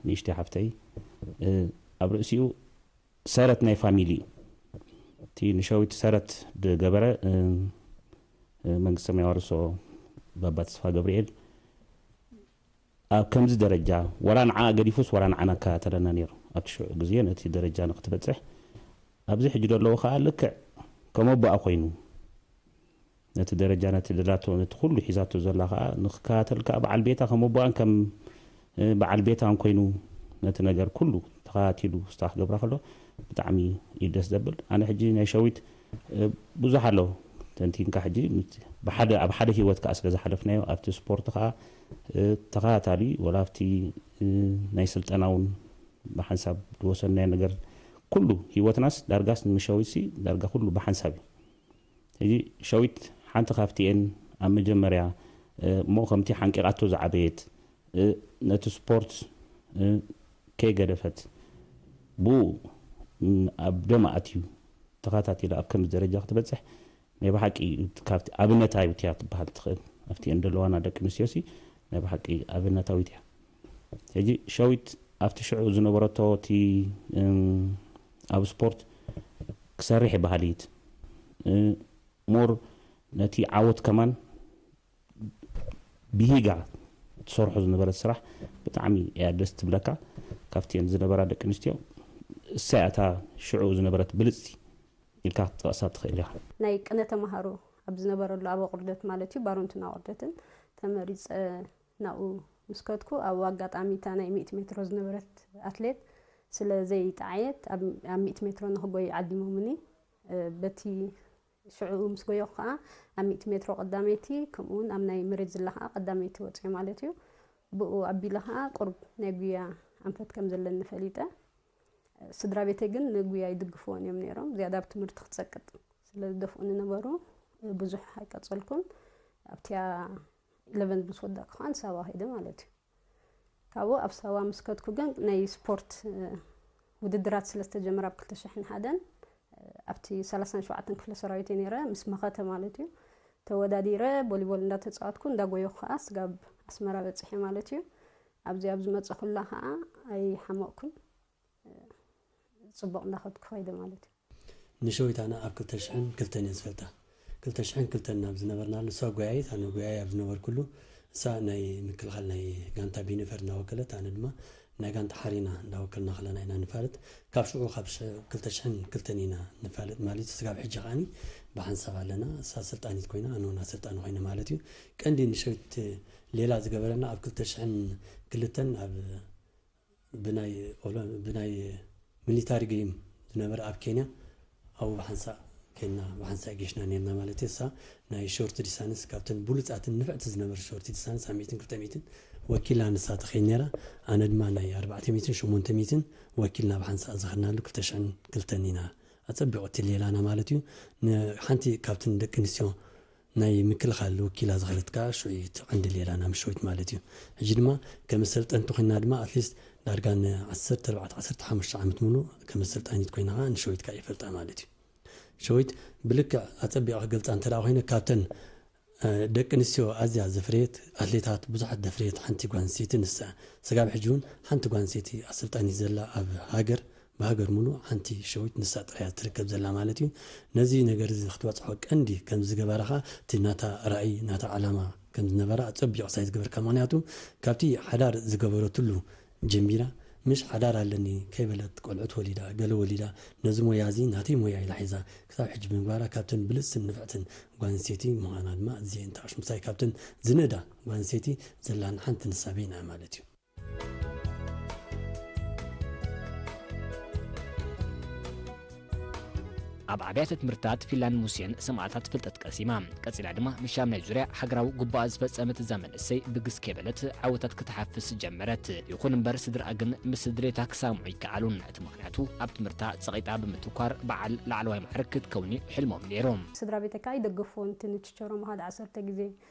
ንእሽተይ ሓፍተይ። እ፣ ኣብ ርእሲኡ ሰረት ናይ ፋሚሊ እዩ። እቲ ንሸዊት ሰረት ዝገበረ፣ እ፣ እ፣ መንግስተ ሰማይ የዋርሶ ባባ ተስፋ ገብርኤል ኣብ ከምዚ ደረጃ፣ ወላ ንዓ ገዲፉስ ወላ ንዓና ከታተለና ነይሩ። ኣብቲ ሽዑ ግዜ ነቲ ደረጃ ንክትበጽሕ፣ ኣብዚ ሕጂ ዘለዉ ከኣ ልክዕ ከም ኣቦኣ ኮይኑ ነቲ ደረጃ፣ ነቲ ደላቶ፣ ነቲ ኩሉ ሒዛቶ ዘላ ከኣ ንክከታተል ከኣ በዓል ቤታ ከም ኣቦኣን ከም፣ እ፣ በዓል ቤታን ኮይኑ ነቲ ነገር ኩሉ ተኸታቲሉ ስታ ክገብራ ከሎ ብጣዕሚ እዩ ደስ ዘብል። ኣነ ሕጂ ናይ ሸዊት፣ እ፣ ብዙሕ ኣሎ ተንቲንካ ሕጂ ምስ፣ ብሓደ፣ ኣብ ሓደ ህይወት ከኣ ስለ ዝሓለፍናዮ ኣብቲ ስፖርት ከኣ፣ እ፣ ተኸታታሊ ወላ ኣብቲ፣ እ፣ ናይ ስልጠና እውን ብሓንሳብ ዝወሰድናዮ ነገር ኩሉ ህይወትናስ ዳርጋስ ንሸዊትሲ ዳርጋ ኩሉ ብሓንሳብ እዩ። ሕጂ ሸዊት ሓንቲ ካብቲ እየን ኣብ መጀመርያ፣ እ፣ እሞ ከምቲ ሓንቂቓቶ ዝዓበየት፣ እ፣ ነቲ ስፖርት፣ እ፣ ከይገደፈት ብኡ፣ እ፣ ኣብ ደማ ኣትዩ ተኸታቲሉ ኣብ ከምዚ ደረጃ ክትበጽሕ ናይ ብሓቂ ካብቲ ኣብነታዊት እያ ትበሃል ትኽእል። ኣብቲ እየን ዘለዋና ደቂ ኣንስትዮሲ ናይ ብሓቂ ኣብነታዊት እያ። ሕጂ ሸዊት ኣብቲ ሽዑ ዝነበረቶ እቲ፣ እም፣ ኣብ ስፖርት ክሰርሕ እየ በሃሊት፣ እ፣ ሞር ነቲ ዓወት ከማን ብሂጋ ትሰርሖ ዝነበረት ስራሕ ብጣዕሚ እያ ደስ ትብለካ። ካብቲኤን ዝነበራ ደቂ ኣንስትዮ እሳ እያ እታ ሽዑ ዝነበረት ብልፅቲ ኢልካ ክትጠቕሳ ትኽእል ኢኻ። ናይ ቅነ ተምሃሮ ኣብ ዝነበረሉ ኣብ ኣቑርደት ማለት እዩ፣ ባሮንቱን ኣቑርደትን ተመሪፀ ናብኡ ምስ ከድኩ፣ ኣብኡ ኣጋጣሚ እታ ናይ ሚእቲ ሜትሮ ዝነበረት ኣትሌት ስለ ዘይጠዓየት ኣብ ኣብ ሚእቲ ሜትሮ ንኽጎይ ዓዲሞምኒ። እ፣ በቲ ሽዑኡ ምስ ጎየኹ ከኣ ኣብ ሚእቲ ሜትሮ ቀዳመይቲ፣ ከምኡውን ኣብ ናይ መሬት ዝላ ከኣ ቀዳመይቲ ወፅየ ማለት እዩ። ብኡ ኣቢለ ከኣ ቁሩብ ናይ ጉያ ኣንፈት ከም ዘለኒ ፈሊጠ። ስድራ ቤተይ ግን ንጉያ ይድግፍዎን እዮም ነይሮም። ዝያዳ ኣብ ትምህርቲ ክትጸቅጥ ስለ ዝደፍኡኒ ነበሩ፣ ብዙሕ ኣይቀጸልኩን። ኣብቲያ ኢለቨን ምስ ወዳእኩ ከኣ ንሳዋ ከይደ ማለት እዩ። ካብኡ ኣብ ሳዋ ምስ ከድኩ ግን ናይ ስፖርት፣ እ፣ ውድድራት ስለ ዝተጀመረ ኣብ ክልተ ሽሕን ሓደን፣ እ፣ ኣብቲ ሰላሳን ሸውዓተን ክፍለ ሰራዊት እየ ነይረ፣ ምስ መኸተ ማለት እዩ። ተወዳዲረ፣ ቮሊቦል እንዳተጻወትኩ፣ እንዳጎየኹ ከኣ ስጋብ ኣስመራ በጺሐ ማለት እዩ። ኣብዚ ኣብ ዝመጸኹላ ከኣ ኣይሓመቕኩን። ጽቡቕ እንዳኸድኩ ከይደ ማለት እዩ። ንሸዊት ኣነ ኣብ ክልተ ሽሕን ክልተን እየ ዝፈልጣ። ክልተ ሽሕን ክልተን ናብ ዝነበርናሉ፣ ንሳ ጎያይት፣ ኣነ ጎያይ ኣብ ዝነበርኩሉ፣ እሳ ናይ ምክልኻል ናይ ጋንታ ቤኒፈር እንዳወከለት፣ ኣነ ድማ ናይ ጋንታ ሓሪና እንዳወከልና ከለና ኢና ንፋለጥ። ካብ ሽዑ፣ ካብ ሽ-፣ ክልተ ሽሕን ክልተን ኢና ንፋለጥ ማለት እዩ። ስጋብ ሕጂ ከዓኒ ብሓንሳብ ኣለና። እሳ ኣሰልጣኒት ኮይና፣ ኣነ እውን ኣሰልጣኒ ኮይነ ማለት እዩ። ቀንዲ ንሸዊት ሌላ ዝገበረና፣ ኣብ ክልተ ሽሕን ክልተን ኣብ ብናይ ኦሎ-፣ ብናይ ሚሊታሪ ጌም ዝነበረ ኣብ ኬንያ፣ ኣብኡ ብሓንሳእ ኬንና፣ ብሓንሳእ ጌሽና ነርና ማለት እዩ። እሳ ናይ ሾርት ዲስታንስ፣ ካብተን ብሉጻትን ንፍዕቲ ዝነበረ ሾርት ዲስታንስ ኣብ ሚእትን ክልተ ሚእትን ወኪላ ንሳ ትኸይድ ነራ። ኣነ ድማ ናይ ኣርባዕተ ሚእትን ሸሞንተ ሚእትን ወኪልና ብሓንሳእ ዝኸድናሉ ክልተ ሽሕን ክልተን ኢና ኣጸቢቑ እቲ ሌላና ማለት እዩ። ንሓንቲ ካብተን ደቂ ኣንስትዮ ናይ ምክልኻል ወኪላ ዝኸደት ከኣ ሽዑ እዩ እቲ ቀንዲ ሌላና ምሸዊት ማለት እዩ። ሕጂ ድማ ከም ኣሰልጠንቲ ኮይና ድማ ኣትሊስት ዳርጋ ን ዓሰርተ ኣርባዕተ ዓሰርተ ሓሙሽተ ዓመት ሙሉእ ከም ኣሰልጣኒት ኮይና ከኣ ንሸዊት ከኣ ይፈልጣ ማለት እዩ። ሸዊት ብልክዕ ኣጸቢቐ ክገልጻ እንተ ደኣ ኮይነ፣ ካብተን፣ እ፣ ደቂ ኣንስትዮ ኣዝያ ዘፍረየት ኣትሌታት ብዙሓት ዘፍረየት ሓንቲ ጓል ኣንስተይቲ ንሳ እያ። ስጋብ ሕጂ እውን ሓንቲ ጓል ኣንስተይቲ ኣሰልጣኒት ዘላ ኣብ ሃገር ብሃገር ሙሉእ ሓንቲ ሸዊት ንሳ ጥራይ እያ ትርከብ ዘላ ማለት እዩ። ነዚ ነገር እዚ ክትበጽሖ ቀንዲ ከም ዝገበራ ኸኣ እቲ ናታ ራእይ፣ ናታ ዓላማ ከም ዝነበራ ኣጸቢቑ ሳይ ዝገበርካ። ምኽንያቱ ካብቲ ሓዳር ዝገበረትሉ ጀሚራ፣ ምሽ ሓዳር ኣለኒ ከይበለት ቆልዑት ወሊዳ፣ ገለ ወሊዳ፣ ነዚ ሞያ እዚ ናተይ ሞያ ኢላ ሒዛ ክሳብ ሕጂ ብምግባራ ካብተን ብልጽትን ንፍዕትን ጓል ኣንስተይቲ ምዃና ድማ እዚኤን ተኣሽ ምሳይ ካብተን ዝንእዳ ጓል ኣንስተይቲ ዘላን ሓንቲ ንሳ በይና እያ ማለት እዩ። ኣብ ኣብያተ ትምህርትታት ፊንላንድ ሙሴን ሰማእታት ፍልጠት ቀሲማ። ቀጺላ ድማ ምሻም ናይ ዙርያ ሃገራዊ ጉባኣ ዝፈጸመት እዛ መንእሰይ ብግስ ከይበለት ዓወታት ክትሓፍስ ጀመረት። ይኹን እምበር ስድራኣ ግን ምስ ድሌታ ክሰማምዑ ኣይከኣሉን። እቲ ምኽንያቱ ኣብ ትምህርታ ጸቒጣ ብምትኳር በዓል ላዕለዋይ ማዕርግ ክትከውኒ ሕልሞም ነይሩ። ስድራ ቤተይ ከኣ ይደገፍዎ፣ እቲ ንችቸሮ ምኻድ ዓሰርተ ግዜ፣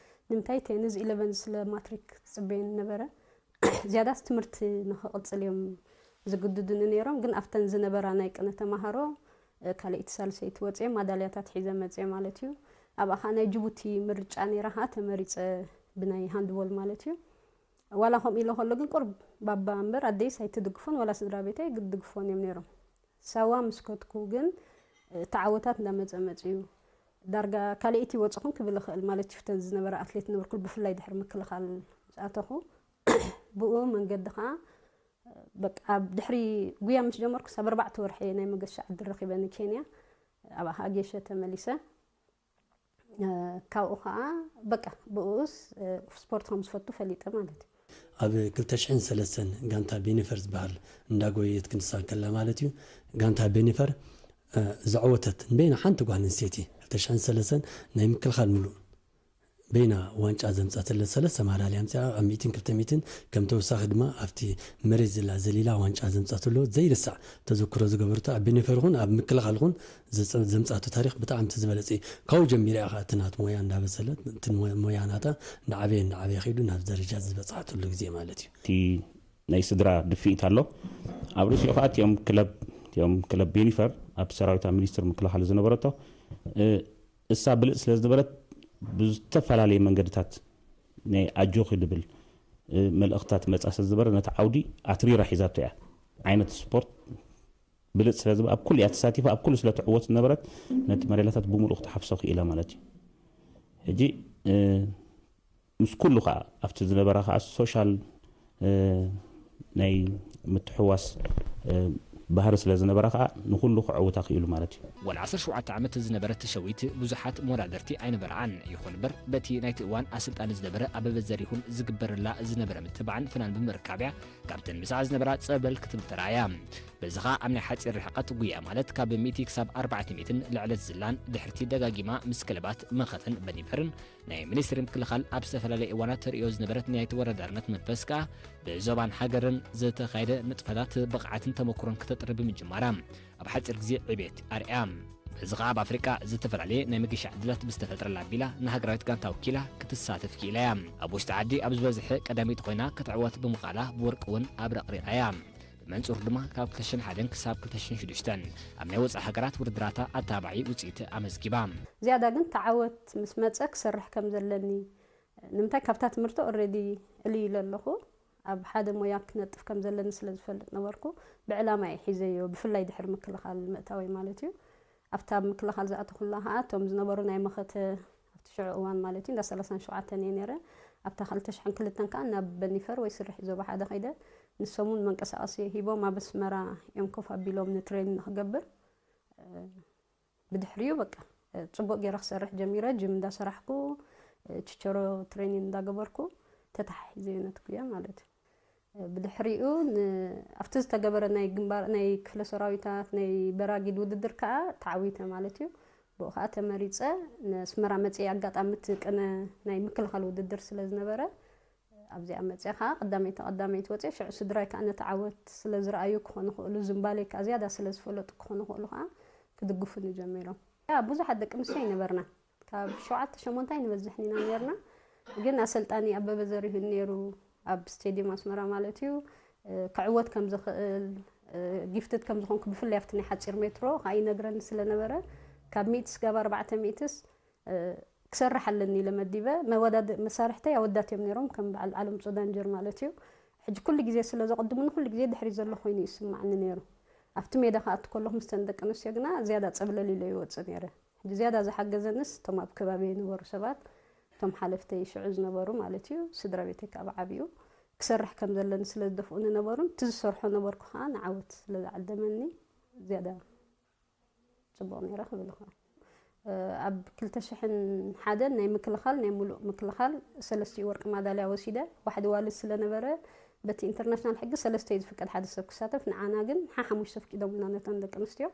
ንምንታይ ቴንስ ኢለቨን ስለ ማትሪክ ክጽበየኒ ነበረ። ዝያዳስ ትምህርቲ ንኽቕጽል እዮም ዝግድዱኒ ነይሮም። ግን ኣብተን ዝነበራ ናይ ቅነ ተማሃሮ፣ እ፣ ካልኣይቲ ሳልሰይቲ ወፅየ ማዳልያታት ሒዘ መፅየ ማለት እዩ። ኣብኣ ኸዓ ናይ ጅቡቲ ምርጫ ነይራ ኸዓ ተመሪፀ ብናይ ሃንድቦል ማለት እዩ። ዋላ ከምኡ ኢለ ከሎ ግን ቁርብ ባባ እምበር ኣደይስ ኣይትድግፎን ዋላ ስድራ ቤተይ ግድግፎን እዮም ነይሮም። ሳዋ ምስ ከድኩ ግን፣ እ፣ ተዓወታት እንዳመፀ መፅዩ። ዳርጋ ካልኣይቲ ወፅኹን ክብል እኽእል ማለት እዩ። ፍተን ዝነበረ ኣትሌት ነበርኩ ብፍላይ ድሕሪ ምክልኻል ምስ ኣተኹ። ብኡ መንገዲ ኸዓ በቃ ኣብ ድሕሪ ጉያ ምስ ጀመርኩ ሳብ ኣርባዕተ ወርሒ ናይ መገሻ ዕድል ረኺበ ንኬንያ። ኣብኣ ኸዓ ጌሸ ተመሊሰ። እ፣ ካብኡ ኸዓ በቃ ብኡስ፣ እ፣ ስፖርት ከም ዝፈቱ ፈሊጠ ማለት እዩ። ኣብ ክልተ ሽሕን ሰለስተን ጋንታ ቤኒፈር ዝበሃል እንዳጎየየት ክንሳ ከላ ማለት እዩ። ጋንታ ቤኒፈር፣ እ፣ ዘዕወተት ንበይና ሓንቲ ጓል ኣንስተይቲ ክልተ ሽሕን ሰለስተን ናይ ምክልኻል ሙሉእ በይና ዋንጫ ዘምጻትለ ሰለስተ ማዳልያ ኣምጺኣ ኣብ ሚእትን ክልተ ሚእትን ከም ተወሳኺ ድማ ኣብቲ መሬት ዝላ ዘሊላ ዋንጫ ዘምጻትሎ ዘይርሳዕ ተዘክሮ ዝገበርቶ ኣብ ቤኒፈር ኹን ኣብ ምክልኻል ኹን ዘጸ-፣ ዘምጻቱ ታሪኽ ብጣዕሚ እቲ ዝበለጸ እዩ። ካብኡ ጀሚራ እያ ኸዓ እቲ ናት ሞያ እንዳበሰለት፣ እቲ ሞ-፣ ሞያ ናታ እንዳዓበየ እንዳዓበየ ኸይዱ ናብ ደረጃ ዝበጽሓትሉ ግዜ ማለት እዩ። እቲ ናይ ስድራ ድፍኢት ኣሎ። ኣብ ርእሲኡ ኸዓ እቲኦም ክለብ፣ እቲኦም ክለብ ቤኒፈር ኣብ ሰራዊታ ሚኒስትር ምክልኻል ዝነበረቶ፣ እ፣ እሳ ብልጽ ስለ ዝነበረት ብዝተፈላለየ መንገድታት ናይ ኣጆኺ ድብል፣ እ፣ መልእኽትታት መጻ ስለ ዝነበረ ነቲ ዓውዲ ኣትሪራ ሒዛቶ እያ። ዓይነት ስፖርት ብልጽ ስለ ዝብ-፣ ኣብ ኩሉ እያ ተሳቲፋ፣ ኣብ ኩሉ ስለ ትዕወት ዝነበረት ነቲ መዳልያታት ብምሉኡ ክትሓፍሶ ክኢላ ማለት እዩ። ሕጂ፣ እ፣ ምስ ኩሉ ከዓ ኣብቲ ዝነበረ ከዓ ሶሻል ናይ ምትሕዋስ ባህሪ ስለ ዝነበረ ከዓ ንኩሉ ክዕውታ ክኢሉ ማለት እዩ። ወላ ዓሰርተ ሸውዓተ ዓመት ዝነበረት ሸዊት ብዙሓት መወዳደርቲ ኣይነበርኣን። ይኹን እምበር በቲ ናይቲ እዋን ኣሰልጣኒ ዝነበረ ኣበበ ዘሪሁን ዝግበረላ ዝነበረ ምትብባዕን ፍናን ብምርካብያ ካብተን ምስኣ ዝነበራ ጸበል ክትብል ተራእያ። በዚ ኸኣ ኣብ ናይ ሓጺር ርሕቀት ጉያ ማለት ካብ ሚእቲ ክሳብ ኣርባዕተ ሚእትን ልዕለት ዝላን ድሕርቲ ደጋጊማ ምስ ክለባት መኸተን በኒፈርን ናይ ሚኒስትሪ ምክልኻል ኣብ ዝተፈላለየ እዋናት ተርእዮ ዝነበረት ናይ ተወዳዳርነት መንፈስ ከኣ ብዞባን ሃገርን ዝተኻየደ ንጥፈታት ብቕዓትን ተመክሮን ክተጥሪ ብምጅማራ ኣብ ሓጺር ግዜ ዕቤት ኣርያ። በዚ ኸኣ ኣብ ኣፍሪቃ ዝተፈላለየ ናይ መገሻ ዕድላት ብዝተፈጥረላ ኣቢላ ንሃገራዊት ጋንታ ወኪላ ክትሳተፍ ክኢላ እያ። ኣብ ውሽጢ ዓዲ ኣብ ዝበዝሐ ቀዳመይቲ ኮይና ክትዕወት ብምኽኣላ ብወርቂ እውን ኣብረቕሪቓ እያ። ብመንጽሩ ድማ ካብ ክልተ ሽሕን ሓደን ክሳብ ክልተ ሽሕን ሽዱሽተን ኣብ ናይ ወጻኢ ሃገራት ውድድራታ ኣተባባዒ ውጽኢት ኣመዝጊባ። ዝያዳ ግን ተዓወት ምስ መጸ ክሰርሕ ከም ዘለኒ፣ ንምንታይ ካብታ ትምህርቲ ኦልሬዲ እልይ ኢለ ኣለኹ። ኣብ ሓደ ሞያ ክነጥፍ ከም ዘለኒ ስለ ዝፈልጥ ነበርኩ። ብዕላማ እየ ሒዘዮ፣ ብፍላይ ድሕሪ ምክልኻል ምእታወይ ማለት እዩ። ኣብታ ምክልኻል ዝኣተኹላ ኸዓ እቶም ዝነበሩ ናይ መኸተ ኣብቲ ሽዑ እዋን ማለት እዩ እንዳ ሰላሳን ሸውዓተን እየ ነይረ። ኣብታ ክልተ ሽሕን ክልተን ከዓ ናብ በኒፈር ወይ ስርሒት ዞባ ሓደ ከይደ። ንሶም እውን መንቀሳቐሲ ሂቦም ኣብ ኣስመራ እዮም ኮፍ ኣቢሎም ንትሬኒንግ ንክገብር። ብድሕሪኡ በቃ ጽቡቕ ገይረ ክሰርሕ ጀሚረ። ጅም እንዳሰራሕኩ ችቸሮ ትሬኒንግ እንዳገበርኩ ተተሓሒዘ እየ ነቲ ጉያ ማለት እዩ። ብድሕሪኡ ን-፣ ኣብቲ ዝተገበረ ናይ ግንባር፣ ናይ ክፍለ ሰራዊታት፣ ናይ በራጊድ ውድድር ከኣ ተዓዊተ ማለት እዩ። ብኡ ከኣ ተመሪጸ ንኣስመራ መጽየ። ኣጋጣሚ እቲ ቅነ ናይ ምክልኻል ውድድር ስለ ዝነበረ ኣብዚኣ መጽየ ከኣ ቀዳመይቲ ቀዳመይቲ ወጽየ። ሽዑ ስድራይ ከኣ ነቲ ዓወት ስለ ዝረኣዩ ክኾኑ ይኽእሉ፣ ዝምባሌ ከኣ ዝያዳ ስለ ዝፈለጡ ክኾኑ ይኽእሉ ከኣ ክድግፉኒ ጀሚሮም። ያ ብዙሓት ደቂ ኣንስትዮ ኣይነበርናን። ካብ ሸውዓተ ሸሞንተ ኣይንበዝሕን ኢና ነይርና። ግን ኣሰልጣኒ ኣበበ ዘሪሁን ነይሩ፣ ኣብ ስቴድየም ኣስመራ ማለት እዩ። እ፣ ክዕወት ከም ዝኽእል፣ እ፣ ጊፍትድ ከም ዝኾንኩ ብፍላይ ኣብቲ ናይ ሓጺር ሜትሮ ከኣ ይነግረኒ ስለ ነበረ፣ ካብ ሚእቲ ስጋብ ኣርባዕተ ሚእትስ፣ እ፣ ክሰርሕ ኣለኒ ኢለ መዲበ። መወዳድ-፣ መሳርሕተይ ኣወዳት እዮም ነይሮም፣ ከም በዓል ዓለም ጾዳንጀር ማለት እዩ። ሕጂ ኩሉ ግዜ ስለ ዘቐድሙኒ፣ ኩሉ ግዜ ድሕሪት ዘሎ ኮይኑ ይስማዕኒ ነይሩ። ኣብቲ ሜዳ ክኣቱ ከለኹ፣ ምስተን ደቂ ኣንስትዮ ግና ዝያዳ ጸብለል ኢለ ይወጽእ ነይረ። ሕጂ ዝያዳ ዝሓገዘንስ እቶም ኣብ ከባቢ ዝነበሩ ሰባት፣ እቶም ሓለፍተይ ሽዑ ዝነበሩ ማለት እዩ፣ ስድራ ቤተይ ካብ ዓብዩ ክሰርሕ ከም ዘለኒ ስለ ዝደፍኡኒ ነበሩን፣ እቲ ዝሰርሖ ነበርኩ ከኣ ንዓወት ስለ ዝዓደመኒ ዝያዳ ጽቡቕ ነይረ ክብል ይኽእል። እ፣ ኣብ ክልተ ሽሕን ሓደን ናይ ምክልኻል፣ ናይ ሙሉእ ምክልኻል ሰለስቲኡ ወርቂ ማዳልያ ወሲደ። ዋሕዲ ዋልድ ስለ ነበረ፣ በቲ ኢንተርናሽናል ሕጊ ሰለስተ እዩ ዝፍቀድ ሓደ ሰብ ክሳተፍ። ንዓና ግን ሓሓሙሽተ ፍቂዶምልና ነተን ደቂ ኣንስትዮ።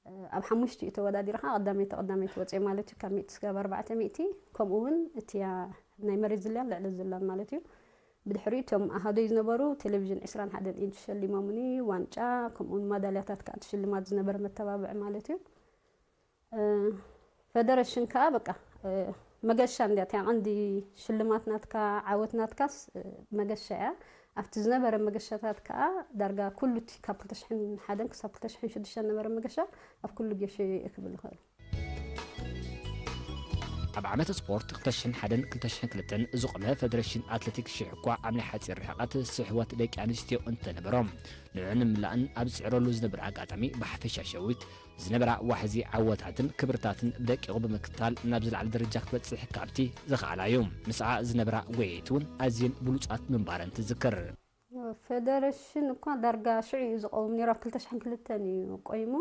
እ፣ ኣብ ሓሙሽቲኡ ተወዳዲረ ኸዓ ቀዳመይቲ ቀዳመይቲ ወፅየ ማለት እዩ፣ ካብ ሚእቲ ስጋብ ኣርባዕተ ሚእቲ። ከምኡ እውን እቲ ያ-፣ ናይ መሬት ዝልያን ልዕሊ ዝላን ማለት እዩ። ብድሕሪኡ እቶም ኣሃዶይ ዝነበሩ ቴሌቪዥን ዕስራን ሓደን ኢንች ሸሊሞምኒ፣ ዋንጫ፣ ከምኡውን ማዳልያታት ከዓ እቲ ሽልማት ዝነበረ መተባብዒ ማለት እዩ። እ፣ ፈደረሽን ከዓ በቃ፣ እ፣ መገሻ እንድያ፣ እቲያ ቀንዲ ሽልማት ናትካ፣ ዓወት ናትካስ፣ እ፣ መገሻ እያ። ኣብቲ ዝነበረ መገሻታት ከዓ ዳርጋ ኩሉ እቲ ካብ ክልተ ሽሕን ሓደን ክሳብ ክልተ ሽሕን ሽዱሽተን ዝነበረ መገሻ ኣብ ኩሉ ጌሾ እየ ክብል እኽእል። ኣብ ዓመተ ስፖርት ክልተ ሽሕን ሓደን ክልተ ሽሕን ክልተን ዝቖመ ፈደረሽን ኣትሌቲክስ ሽሕ እኳ ኣብ ናይ ሓጺር ርሕቐት ስሕወት ደቂ ኣንስትዮ እንተነበሮ፣ ንዕኡ ንምምላእን ኣብ ዝጽዕረሉ ዝነበረ ኣጋጣሚ ብሓፈሻ ሸዊት ዝነበራ ዋሕዚ ዓወታትን ክብርታትን ደቂቑ ብምክታል ናብ ዝለዓለ ደረጃ ክትበጽሕ ካብቲ ዝኸኣላ እዩ። ምስኣ ዝነበራ ጎየይቲ እውን ኣዝየን ብሉጻት ምንባረን ትዝክር። ፈደረሽን እኳ ዳርጋ ሽዑ እዩ ዝቐውም ነይሩ፣ ኣብ ክልተ ሽሕን ክልተን እዩ ቆይሙ።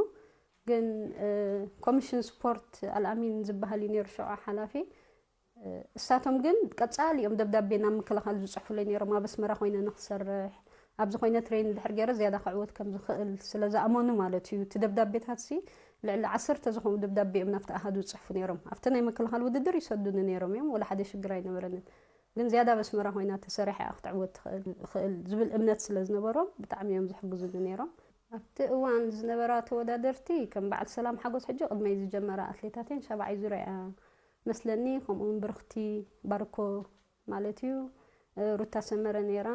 ግን፣ እ፣ ኮሚሽን ስፖርት ኣልኣሚን ዝበሃል እዩ ነይሩ ሽዑ ሓላፊ። እ፣ እሳቶም ግን ቀጻሊ እዮም ደብዳቤ ናብ ምክልኻል ዝጽሕፉለይ ነይሮም፣ ኣብ ኣስመራ ኮይነ ንኽሰርሕ፣ ኣብዚ ኮይነ ትሬን ድሕር ገይረ ዝያዳ ክዕወት ከም ዝኽእል ስለ ዝኣመኑ ማለት እዩ። እቲ ደብዳቤታትሲ ልዕሊ ዓሰርተ ዝኾኑ ደብዳቤ እዮም ናብቲ ኣሃዱ ዝጽሕፉ ነይሮም። ኣብቲ ናይ ምክልኻል ውድድር ይሰዱኒ ነይሮም እዮም፣ ወላ ሓደ ሽግር ኣይነበረንን። ግን ዝያዳ ኣብ ኣስመራ ኮይና ተሰሪሓ እያ ክትዕወት ትኽእል፣ እኽእል ዝብል እምነት ስለ ዝነበሮም ብጣዕሚ እዮም ዝሕግዙኒ ነይሮም። ኣብቲ እዋን ዝነበራ ተወዳደርቲ ከም በዓል ሰላም ሓጎስ፣ ሕጂ ቅድመይ ዝጀመራ ኣትሌታት እየን፣ ሻብዓይ ዙርያ እያ መስለኒ። ከምኡ እውን ብርኽቲ ባርኮ ማለት እዩ፣ እ፣ ሩታ ሰመረ ነይራ፣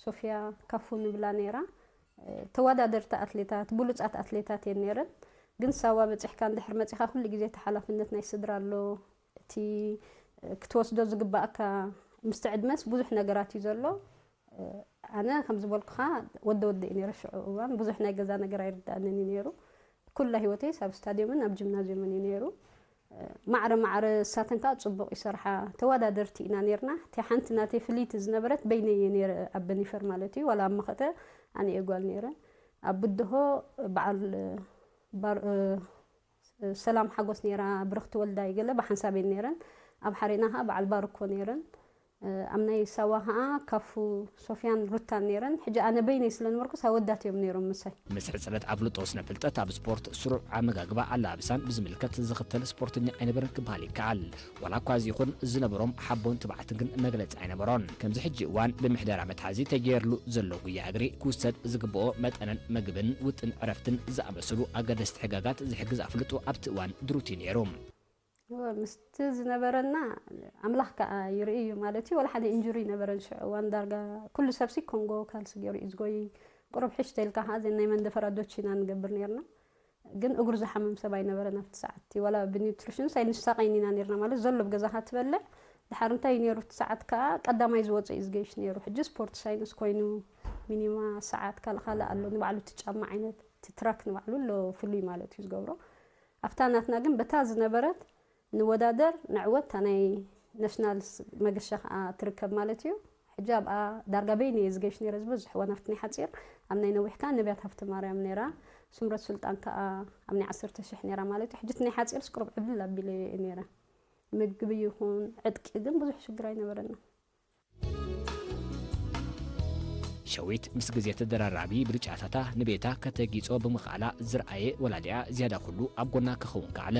ሶፍያ ካፉ ንብላ ነይራ። እ፣ ተወዳደርቲ ኣትሌታት፣ ብሉጻት ኣትሌታት እየን ነይረን። ግን ሳዋ በጺሕካ እንድሕር መጺኻ ኩሉ ግዜ እቲ ሓላፍነት ናይ ስድራ ኣሎ። እቲ፣ እ፣ ክትወስዶ ዝግባኣካ ምስቲ ዕድመስ ብዙሕ ነገራት እዩ ዘሎ። እ፣ ኣነ ከም ዝበልኩኻ ወደ ወደ እየ ነይረ ሽዑ እዋን። ብዙሕ ናይ ገዛ ነገር ኣይርዳእንን እዩ ነይሩ። ኩላ ህይወተይስ ኣብ ስታድዮምን ኣብ ጂምናዝዮምን እዩ ነይሩ። ማዕረ ማዕረ እሳተን ከዓ ጽቡቕ ይሰርሓ። ተወዳደርቲ ኢና ነርና። እቲ ሓንቲ ናተይ ፍልይቲ ዝነበረት በይነይ እየ ነይረ ኣብ በኒፈር ማለት እዩ። ዋላ ኣብ መኸተ ኣነ እየ ጓል ነይረ። ኣብ ብድሆ በዓል ባር-፣ ሰላም ሓጎስ ነይራ፣ ብርኽቲ ወልዳይ ገለ ብሓንሳብ እየን ነይረን። ኣብ ሓሬና ከዓ በዓል ባርኮ ነይረን። ኣብ ናይ ሳዋ ከዓ ካፉ ሶፍያን ሩታን ነይረን። ሕጂ ኣነ በይነይ ስለ ነበርኩስ ኣወዳት እዮም ነይሮም ምሳይ። ምስ ሕጽረት ኣፍልጦ ስነ ፍልጠት ኣብ ስፖርት፣ ስሩዕ ኣመጋግባ፣ ኣላብሳን ብዝምልከት ዝኽተል ስፖርተኛ ኣይነበረን ክበሃል ይከኣል። ዋላ እኳ እዚ ይኹን፣ ዝነበሮም ሓቦን ትብዓትን ግን መግለጺ ኣይነበሮን። ከምዚ ሕጂ እዋን ብምሕደራ መትሓዚ ተገይርሉ ዘሎ ጉያ እግሪ ክውሰድ ዝግብኦ መጠንን ምግብን ውጥን ዕረፍትን ዝኣመሰሉ ኣገደስቲ ሕጋጋት ዝሕግዝ ኣፍልጦ ኣብቲ እዋን ድሩት እዩ ነይሩ። እወ፣ ምስቲ ዝነበረና ኣምላኽ ከኣ ይርኢ እዩ ማለት እዩ። ወላ ሓደ ኢንጁሪ ኣይነበረን ሽዑ እዋን። ዳርጋ ኩሉ ሰብሲ ኮንጎ ካልሲ ገይሩ እዩ ዝጎይ። ቁሩብ ሕሽ ተልካ ከኣ ዘን ናይ መንደፈር ኣዶች ኢና ንገብር ነርና። ግን እግሩ ዝሓምም ሰብ ኣይነበረን ኣብቲ ሰዓት እቲ። ዋላ ብኒውትሪሽንስ ኣይንሳቐይን ኢና ነርና ማለት ዘሎ ብገዛኻ ትበልዕ። ድሓር እንታይ እዩ ነይሩ እቲ ሰዓት ከኣ ቀዳማይ ዝወጽእ እዩ ዝገይሽ ነይሩ። ሕጂ ስፖርት ሳይንስ ኮይኑ ሚኒማ ሰዓት ካልእ ካልእ ኣሎ። ንባዕሉ እቲ ጫማ ዓይነት እቲ ትራክ ንባዕሉ ኣሎ ፍሉይ ማለት እዩ ዝገብሮ። ኣብታ ናትና ግን በታ ዝነበረት ንወዳደር ንዕወት እታ ናይ ናሽናልስ መገሻ ከኣ ትርከብ ማለት እዩ። ሕጂ ኣብኣ ዳርጋ በይነ እየ ዝገይሽ ነይረ ዝበዝሕ እዋን ኣብቲ ናይ ሓጺር። ኣብ ናይ ነዊሕ ከኣ ነቢያት ሃብተ ማርያም ነይራ። ስምረት ሱልጣን ከኣ ኣብ ናይ ዓሰርተ ሽሕ ነይራ ማለት እዩ። ሕጂ እቲ ናይ ሓጺርስ ቁሩብ ዕብልል ኣቢለዮ እየ ነይረ። ምግቢ ይኹን ዕጥቂ ግን ብዙሕ ሽግር ኣይነበረና። ሸዊት ምስ ግዜ ተደራራቢ ብልጫታታ ንቤታ ከተጊጾ ብምኽኣላ ዝረኣየ ወላዲኣ ዝያዳ ኩሉ ኣብ ጎና ክኸውን ከኣለ።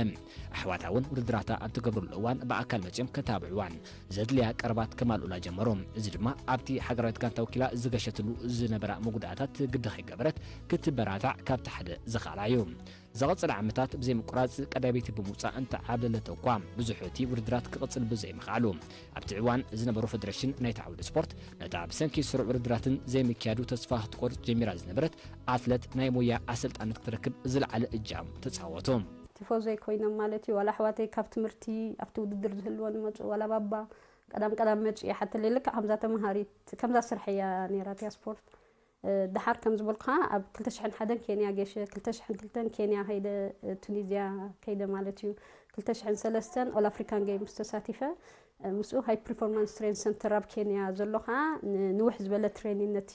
ኣሕዋታ እውን ውድድራታ ኣብ ትገብረሉ እዋን ብኣካል መጺኦም ከታብዕዋን ዘድልያ ቀረባት ከማልኡላ ጀመሩ። እዚ ድማ ኣብቲ ሃገራዊት ጋንታ ወኪላ ዝገሸትሉ ዝነበራ መጉዳእታት ግዲ ከይገበረት ክትበራታዕ ካብቲ ሓደ ዝኸኣላ እዩ። ዝቐጸለ ዓመታት ብዘይ ምቁራጽ ቀዳመይቲ ብምውጻእ እንተዓብለለት እኳ፣ ብዙሕ እቲ ውድድራት ክቕጽል ብዘይ ምኽኣሉ፣ ኣብቲ እዋን ዝነበሩ ፈደረሽን ናይቲ ዓውዲ ስፖርት ነታ ብሰንኪ ስሩዕ ውድድራትን ዘይምክያዱ ተስፋ ክትቆርጽ ጀሚራ ዝነበረት ኣትለት ናይ ሞያ ኣሰልጣኒት ክትረክብ ዝለዓለ እጃም ተጻወቱ። ቲፎዞይ ኮይኖም ማለት እዩ። ዋላ ኣሕዋተይ ካብ ትምህርቲ ኣብቲ ውድድር ዝህልወን ይመጹ፣ ዋላ ባባ ቀዳም ቀዳም መጹ ይሓተለይ። ልክዕ ከምዛ ተምሃሪት፣ ከምዛ ስርሐይ እያ ነይራ እቲያ ስፖርት። እ፣ ደሓር ከም ዝበልኩኻ ኣብ ክልተ ሽሕን ሓደን ኬንያ ገይሸ፣ ክልተ ሽሕን ክልተን ኬንያ ከይደ፣ እ፣ ቱኒዝያ ከይደ ማለት እዩ። ክልተ ሽሕን ሰለስተን ኦል ኣፍሪካን ጌምስ ተሳቲፈ። እ፣ ምስኡ ሃይ ፐርፎርማንስ ትሬን ሰንተር ኣብ ኬንያ ዘሎ ኸዓ ን-፣ ንውሕ ዝበለ ትሬኒን ነቲ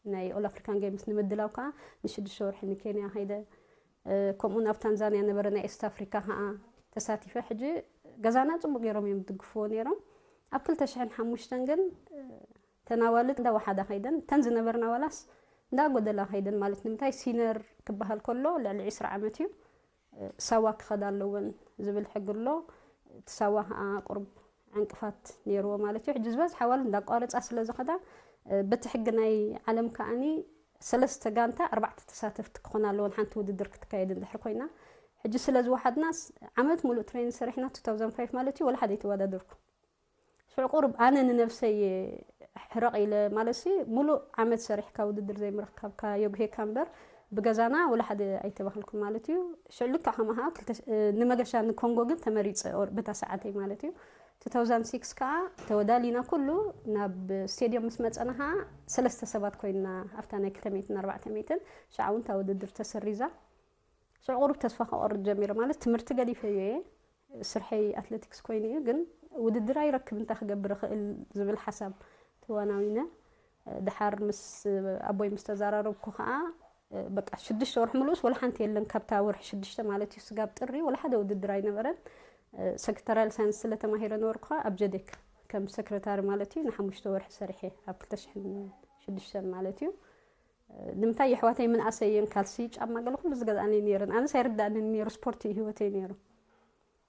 ናይ ኦል ኣፍሪካን ጌምስ ንምድላው ከኣ ንሽዱሽተ ወርሒ ንኬንያ ከይደ። እ፣ ከምኡ ናብ ታንዛንያ ነበረ ናይ ኤስት ኣፍሪካ ከኣ ተሳቲፈ። ሕጂ ገዛና ጽቡቅ ገይሮም እዮም ዝድግፍዎ ነይሮም። ኣብ ክልተ ሽሕን ሓሙሽተን ግን፣ እ፣ ተን ኣዋልድ እንዳወሓዳ ከይደን፣ ተን ዝነበርና ዋላስ እንዳጎደላ ከይደን ማለት ንምንታይ ሲነር ክበሃል ከሎ ልዕሊ ዕስራ ዓመት እዩ። ሳዋ ክኸዳ ኣለወን ዝብል ሕጊ ኣሎ። እቲ ሳዋ ከዓ ቁሩብ ዕንቅፋት ነይርዎ ማለት እዩ። ሕጂ ዝበዝሓ ኣዋልድ እንዳቋረፃ ስለ ዝኸዳ፣ በቲ ሕጊ ናይ ዓለም ከዓኒ ሰለስተ ጋንታ ኣርባዕተ ተሳተፍቲ ክኾና ኣለወን ሓንቲ ውድድር ክትካየድ እንድሕር ኮይና። ሕጂ ስለ ዝወሓድናስ ዓመት ሙሉእ ትሬን ሰሪሕና two thousand five ማለት እዩ ወላ ሓደ ኣይተወዳደርኩ። ሽዑ ቁሩብ ኣነ ንነብሰይ ሕረቕ ኢለ ማለትሲ ሙሉእ ዓመት ሰሪሕካ ውድድር ዘይምርካብካ የጉሄካ እምበር ብገዛና ወላ ሓደ ኣይተባህልኩን ማለት እዩ። ሽዑ ልክዕ ከምኡ ከዓ ክልተ ሽ-፣ ንመገሻ ንኮንጎ ግን ተመሪጸ ኦር-፣ በታ ሰዓተይ ማለት እዩ። two thousand six ከዓ ተወዳሊና ኩሉ ናብ ስቴድዮም ምስ መጸና ከዓ ሰለስተ ሰባት ኮይንና ኣብታ ናይ ክልተ ሚእትን ኣርባዕተ ሚእትን ሽዓ እውን እታ ውድድር ተሰሪዛ። ሽዑ ቁሩብ ተስፋ ከቆርጥ ጀሚረ ማለት ትምህርቲ ገዲፈዮ እየ። ስርሐይ ኣትሌቲክስ ኮይኑ እዩ፣ ግን ውድድር ኣይረክብ እንታይ ክገብር እኽእል ዝብል ሓሳብ ተዋናዊነ። ድሓር ምስ ኣቦይ ምስ ተዘራረብኩ ከዓ፣ በቃ ሽዱሽተ ወርሒ ምሉእስ ወላ ሓንቲ የለን፣ ካብታ ወርሒ ሽዱሽተ ማለት እዩ ስጋብ ጥሪ ወላ ሓደ ውድድር ኣይነበረን። ሰክሬታሪያል ሳይንስ ስለ ተማሂረ ነበርኩ ከዓ ኣብ ጀዴክ ከም ሰክሬታሪ ማለት እዩ ንሓሙሽተ ወርሒ ሰሪሐ ኣብ ክልተ ሽሕን ሽዱሽተን ማለት እዩ። ንምንታይ የሕዋተይ ምንኣሰይ እየን ካልሲ ጫማ ገለ ኩሉ ዝገዝኣኒ ነይረን። ኣነስ ኣይርዳእንን ነይሩ፣ ስፖርት እዩ ህይወተይ ነይሩ።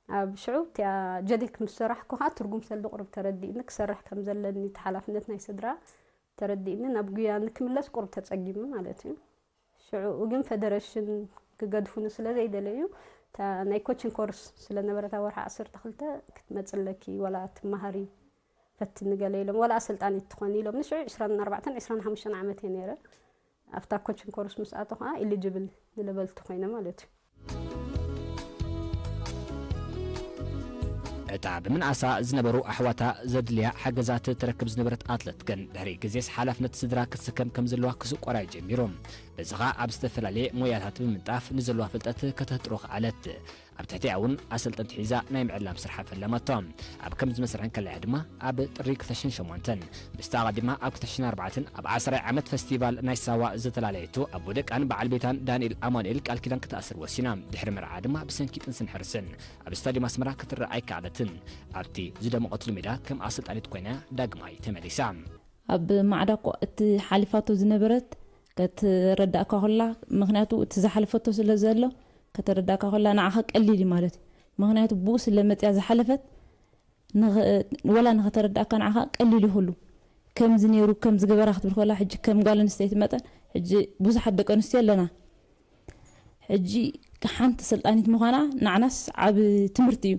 ኣብ ሽዑ እቲኣ ጀዲክ ምስ ሰራሕኩ ከዓ ትርጉም ሰልዲ ቁሩብ ተረዲእኒ፣ ክሰርሕ ከም ዘለኒ፣ እቲ ሓላፍነት ናይ ስድራ ተረዲእኒ፣ ናብ ጉያ ንክምለስ ቁሩብ ተጸጊሙ ማለት እዩ። ሽዑኡ ግን ፈደረሽን ክገድፉኒ ስለ ዘይደለዩ፣ እታ ናይ ኮችን ኮርስ ስለ ነበረት ኣብ ወርሒ ዓሰርተ ክልተ ክትመጽእ ኣለኪ፣ ዋላ ትመሃሪ ፈትኒ ገለ ኢሎም፣ ዋላ ኣሰልጣኒት ትኾኒ ኢሎምኒ። ሽዑ ዕስራን ኣርባዕተን ዕስራን ሓሙሽተን ዓመት እየ ነይረ። ኣብታ ኮችን ኮርስ ምስ ኣተኹ ከዓ ኢሊጅብል ንለበል ቱ ኮይነ ማለት እዩ። እታ ብምንኣሳ ዝነበሩ ኣሕዋታ ዘድልያ ሓገዛት ትረክብ ዝነበረት ኣትለት ግን ድሕሪ ግዜስ ሓላፍነት ስድራ ክትስከም ከም ዘለዋ ክስቆራ እዩ ጀሚሩ። በዚ ኸኣ ኣብ ዝተፈላለየ ሞያታት ብምንጣፍ ንዘለዋ ፍልጠት ከተህጥሮ ከኣለት። ኣብ ትሕቲኣ እውን ኣሰልጠንቲ ሒዛ ናይ ምዕላም ስርሓ ፈለመቶ። ኣብ ከምዚ መስርሕ እንከለያ ድማ ኣብ ጥሪ ክልተ ሽሕን ሸሞንተን ምስታ ኣቐዲማ ኣብ ክልተ ሽሕን ኣርባዕተን ኣብ ዓስራይ ዓመት ፈስቲቫል ናይ ሳዋ ዝተላለየቶ ኣቦ ደቃን በዓል ቤታን ዳንኤል ኣማኑኤል ቃል ኪዳን ክትኣስር ወሲና። ድሕሪ መርዓ ድማ ብሰንኪ ጥንስን ሕርስን ኣብ ስታዲየም ኣስመራ ክትረኣ ኣይከኣለትን። ኣብቲ ዝደመቐትሉ ሜዳ ከም ኣሰልጣኒት ኮይና ዳግማይ ተመሊሳ። ኣብ ማዕዳ እኮ እቲ ሓሊፋቶ ዝነበረት ከተረዳእካ ኮላ፣ ምኽንያቱ እቲ ዝሓለፈቶ ስለ ዘሎ ከተረዳእካ ኮላ ንዓኻ ቀሊል እዩ ማለት እዩ። ምኽንያቱ ብኡ ስለ መፅያ ዝሓለፈት ንኸ- ወላ ንኸተረዳእካ ንዓኻ ቀሊል ይኹሉ ከምዚ ነይሩ ከምዚ ገበራ ክትብል ኮላ፣ ሕጂ ከም ጓል ኣንስተይቲ መጠን ሕጂ ብዙሓት ደቂ ኣንስትዮ ኣለና። ሕጂ ሓንቲ ሰልጣኒት ምዃና ንዓናስ ዓብ ትምህርቲ እዩ።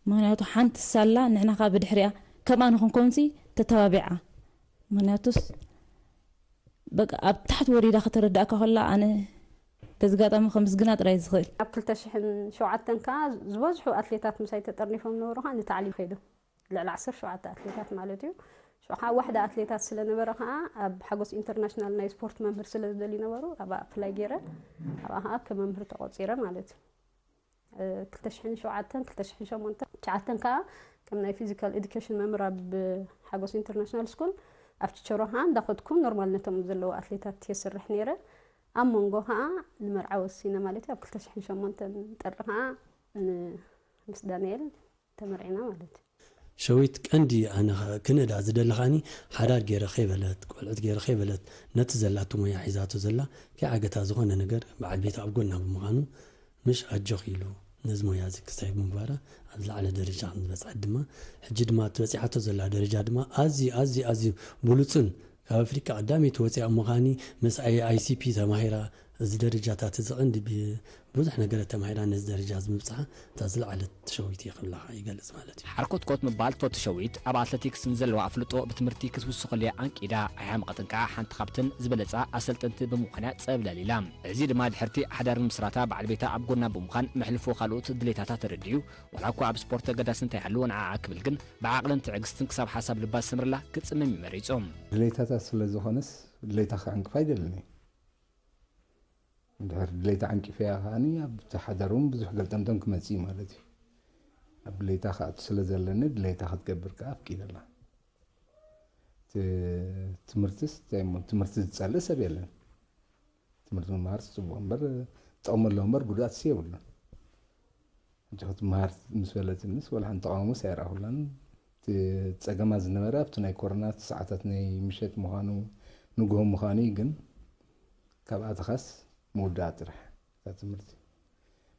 ምኽንያቱ ሓንቲ ሳላ ንሕና ካብ ብድሕሪያ ከምኣ ንኽንኮንሲ ተተባቢዓ። ምኽንያቱስ በቃ ኣብ ታሕቲ ወሪዳ ከተረዳእካ ከላ ኣነ በዚ ኣጋጣሚ ከምስግና ጥራይ ዝኽእል። ኣብ ክልተ ሽሕን ሸውዓተን ከኣ ዝበዝሑ ኣትሌታት ምሳይ ተጠርኒፎም ነበሩ ከኣ ንታዕሊም ከይዶም። ልዕሊ ዓሰርተ ሸውዓተ ኣትሌታት ማለት እዩ። ሽዑ ከኣ ዋሕዲ ኣትሌታት ስለ ነበረ ከኣ ኣብ ሓጎስ ኢንተርናሽናል ናይ ስፖርት መምህር ስለ ዝደልዩ ነበሩ፣ ኣብኣ ኣፕላይ ገይረ፣ ኣብኣ ከኣ ከም መምህር ተቖጺረ ማለት እዩ። እ፣ ክልተ ሽሕን ሸውዓተን፣ ክልተ ሽሕን ሸሞንተን፣ ትሽዓተን ከኣ ከም ናይ ፊዚካል ኤዱኬሽን መምህር ኣብ ሓጎስ ኢንተርናሽናል ስኩል ኣብ ችቸሮ ከኣ እንዳኸድኩ ኖርማል ነቶም ዘለዉ ኣትሌታት የስርሕ ነይረ። ኣብ መንጎ ከኣ ንመርዓ ወሲነ ማለት እዩ። ኣብ ክልተ ሽሕን ሸሞንተን ጥሪ ከኣ ን-፣ ምስ ዳንኤል ተመርዒና ማለት እዩ። ሸዊት ቀንዲ ኣነ ኸ-፣ ክነዳ ዝደሊ ኸኣኒ ሓዳር ገይረ ከይበለት፣ ቆልዑት ገይረ ከይበለት፣ ነቲ ዘላቶ ሞያ ሒዛቶ ዘላ ከይዓገታ ዝኾነ ነገር በዓል ቤታ ኣብ ጎና ብምዃኑ፣ ምሽ ኣጆኽ ኢሉ ነዚ ሞያ እዚ ክሳይ ብምግባራ ኣብ ዝለዓለ ደረጃ ከም ዝበጽሐት ድማ፣ ሕጂ ድማ እቲ በጺሓቶ ዘላ ደረጃ ድማ ኣዝዩ፣ ኣዝዩ፣ ኣዝዩ ብሉጽን ካብ ኣፍሪቃ ቀዳመይቲ ወጺኣ እሞ ከኣኒ ምስ ኣይ-፣ ኣይ ሲ ፒ ተማሂራ እዚ ደረጃታት እዚ ቀንዲ ብ-፣ ብዙሕ ነገራት ተማሂራ ነዚ ደረጃ እዚ ምብጽሓ እታ ዝለዓለት ሸዊት እየ ክብላ ይገልጽ ማለት እዩ። ሓርኮትኮት ምባል ትፈቱ ሸዊት፣ ኣብ ኣትለቲክስ ንዘለዋ ኣፍልጦ ብትምህርቲ ክትውስኸሉ እያ ኣንቂዳ። ኣይሓመቐትን ከኣ ሓንቲ ካብተን ዝበለጻ ኣሰልጠንቲ ብምዃን እያ ጸብለል ኢላ። እዚ ድማ ድሕርቲ ሓዳር ምስራታ በዓል ቤታ ኣብ ጎና ብምዃን መሕልፎ ካልኦት ድሌታታ ተረዲኡ፣ ዋላ እኳ ኣብ ስፖርት ኣገዳሲ እንተይሃለዎ ንዓኣ ክብል ግን ብዓቕልን ትዕግስትን ክሳብ ሓሳብ ልባ ዝሰምረላ ክጽምም እዩ መሪጹ። ድሌታታ ስለ ዝኾነስ ድሌታ ክዕንቅፍ ኣይደልን እየ። እንድሕር ድሌታ ዓንቂፈያ ከኣኒ ኣብቲ ሓዳር እውን ብዙሕ ገልጠምጠም ክመጽእ እዩ ማለት እዩ። ኣብ ድሌታ ክኣቱ ስለ ዘለኒ ድሌታ ክትገብር ከኣ ኣፍቂደላ። እቲ ትምህርትስ እንታይ እሞ ትምህርቲ ዝጸልእ ሰብ የለን። ትምህርቲ ምምሃር ጽቡቕ እምበር ጥቕሚ ኣለዎ እምበር ጉድኣትስ የብሉን። ሕጂ ክትምሃር ምስ በለትንስ ወላ ሓንቲ ተቓውሞስ ኣይረኣኹላን። እቲ ጸገማ ዝነበረ ኣብቲ ናይ ኮሮና ሰዓታት ናይ ምሸት ምዃኑ ንግሆ ምዃኑ እዩ። ግን ካብ ኣተኻስ ምውዳእ ጥራሕ እታ ትምህርቲ።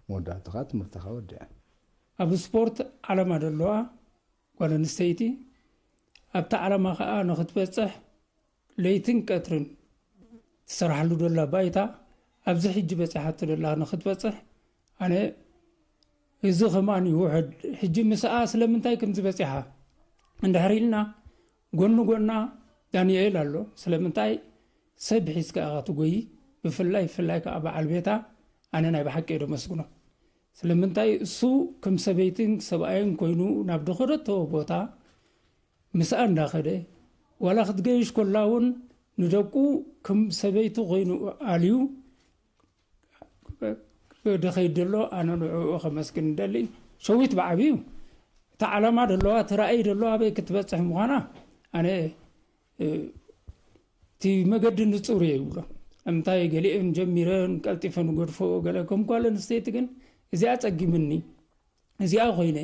መወዳእቱ ከኣ ትምህርትኻ ወዲኣ። ኣብ ስፖርት ዓላማ ደለዋ ጓል ኣንስተይቲ ኣብታ ዓላማ ከኣ ንኽትበጽሕ ለይትን ቀትርን ትሰርሓሉ ደላ ባይታ ኣብዚ ሕጂ በጺሓቶ ደላ ንኽትበጽሕ ኣነ እዚ ከማን ይውሕድ። ሕጂ ምስኣ ስለምንታይ ከምዚ በጺሓ እንድሕር ኢልና ጎኒ ጎና ዳንኤል ኣሎ። ስለምንታይ ሰብ ሒዝካ ኢኻ ትጎዪ? ብፍላይ፣ ብፍላይ ከኣ በዓል ቤታ ኣነ ናይ ብሓቂ እየ ደመስግኖ። ስለምንታይ እሱ ከም ሰበይትን ሰብኣይን ኮይኑ ናብ ዝኸደቶ ቦታ ምስኣ እንዳኸደ፣ ዋላ ክትገይሽ ኮላ እውን ንደቁ ከም ሰበይቲ ኮይኑ ኣልዩ ደኸይድ ዘሎ ኣነ ንዕኡ ከመስግን እደሊ። ሸዊት ብዓብዩ እታ ዓላማ ደለዋ፣ እቲ ራእይ ደለዋ ኣበይ ክትበጽሕ ምዃና ኣነ፣ እ፣ እቲ መገዲ ንጹር እየ ይብሎ። እንታይ ገሊአን ጀሚረን ቀልጢፈን ገድፎ ገለ ከም ጓል ኣንስተይቲ ግን እዚኣ ጸጊምኒ፣ እዚኣ ኮይነ፣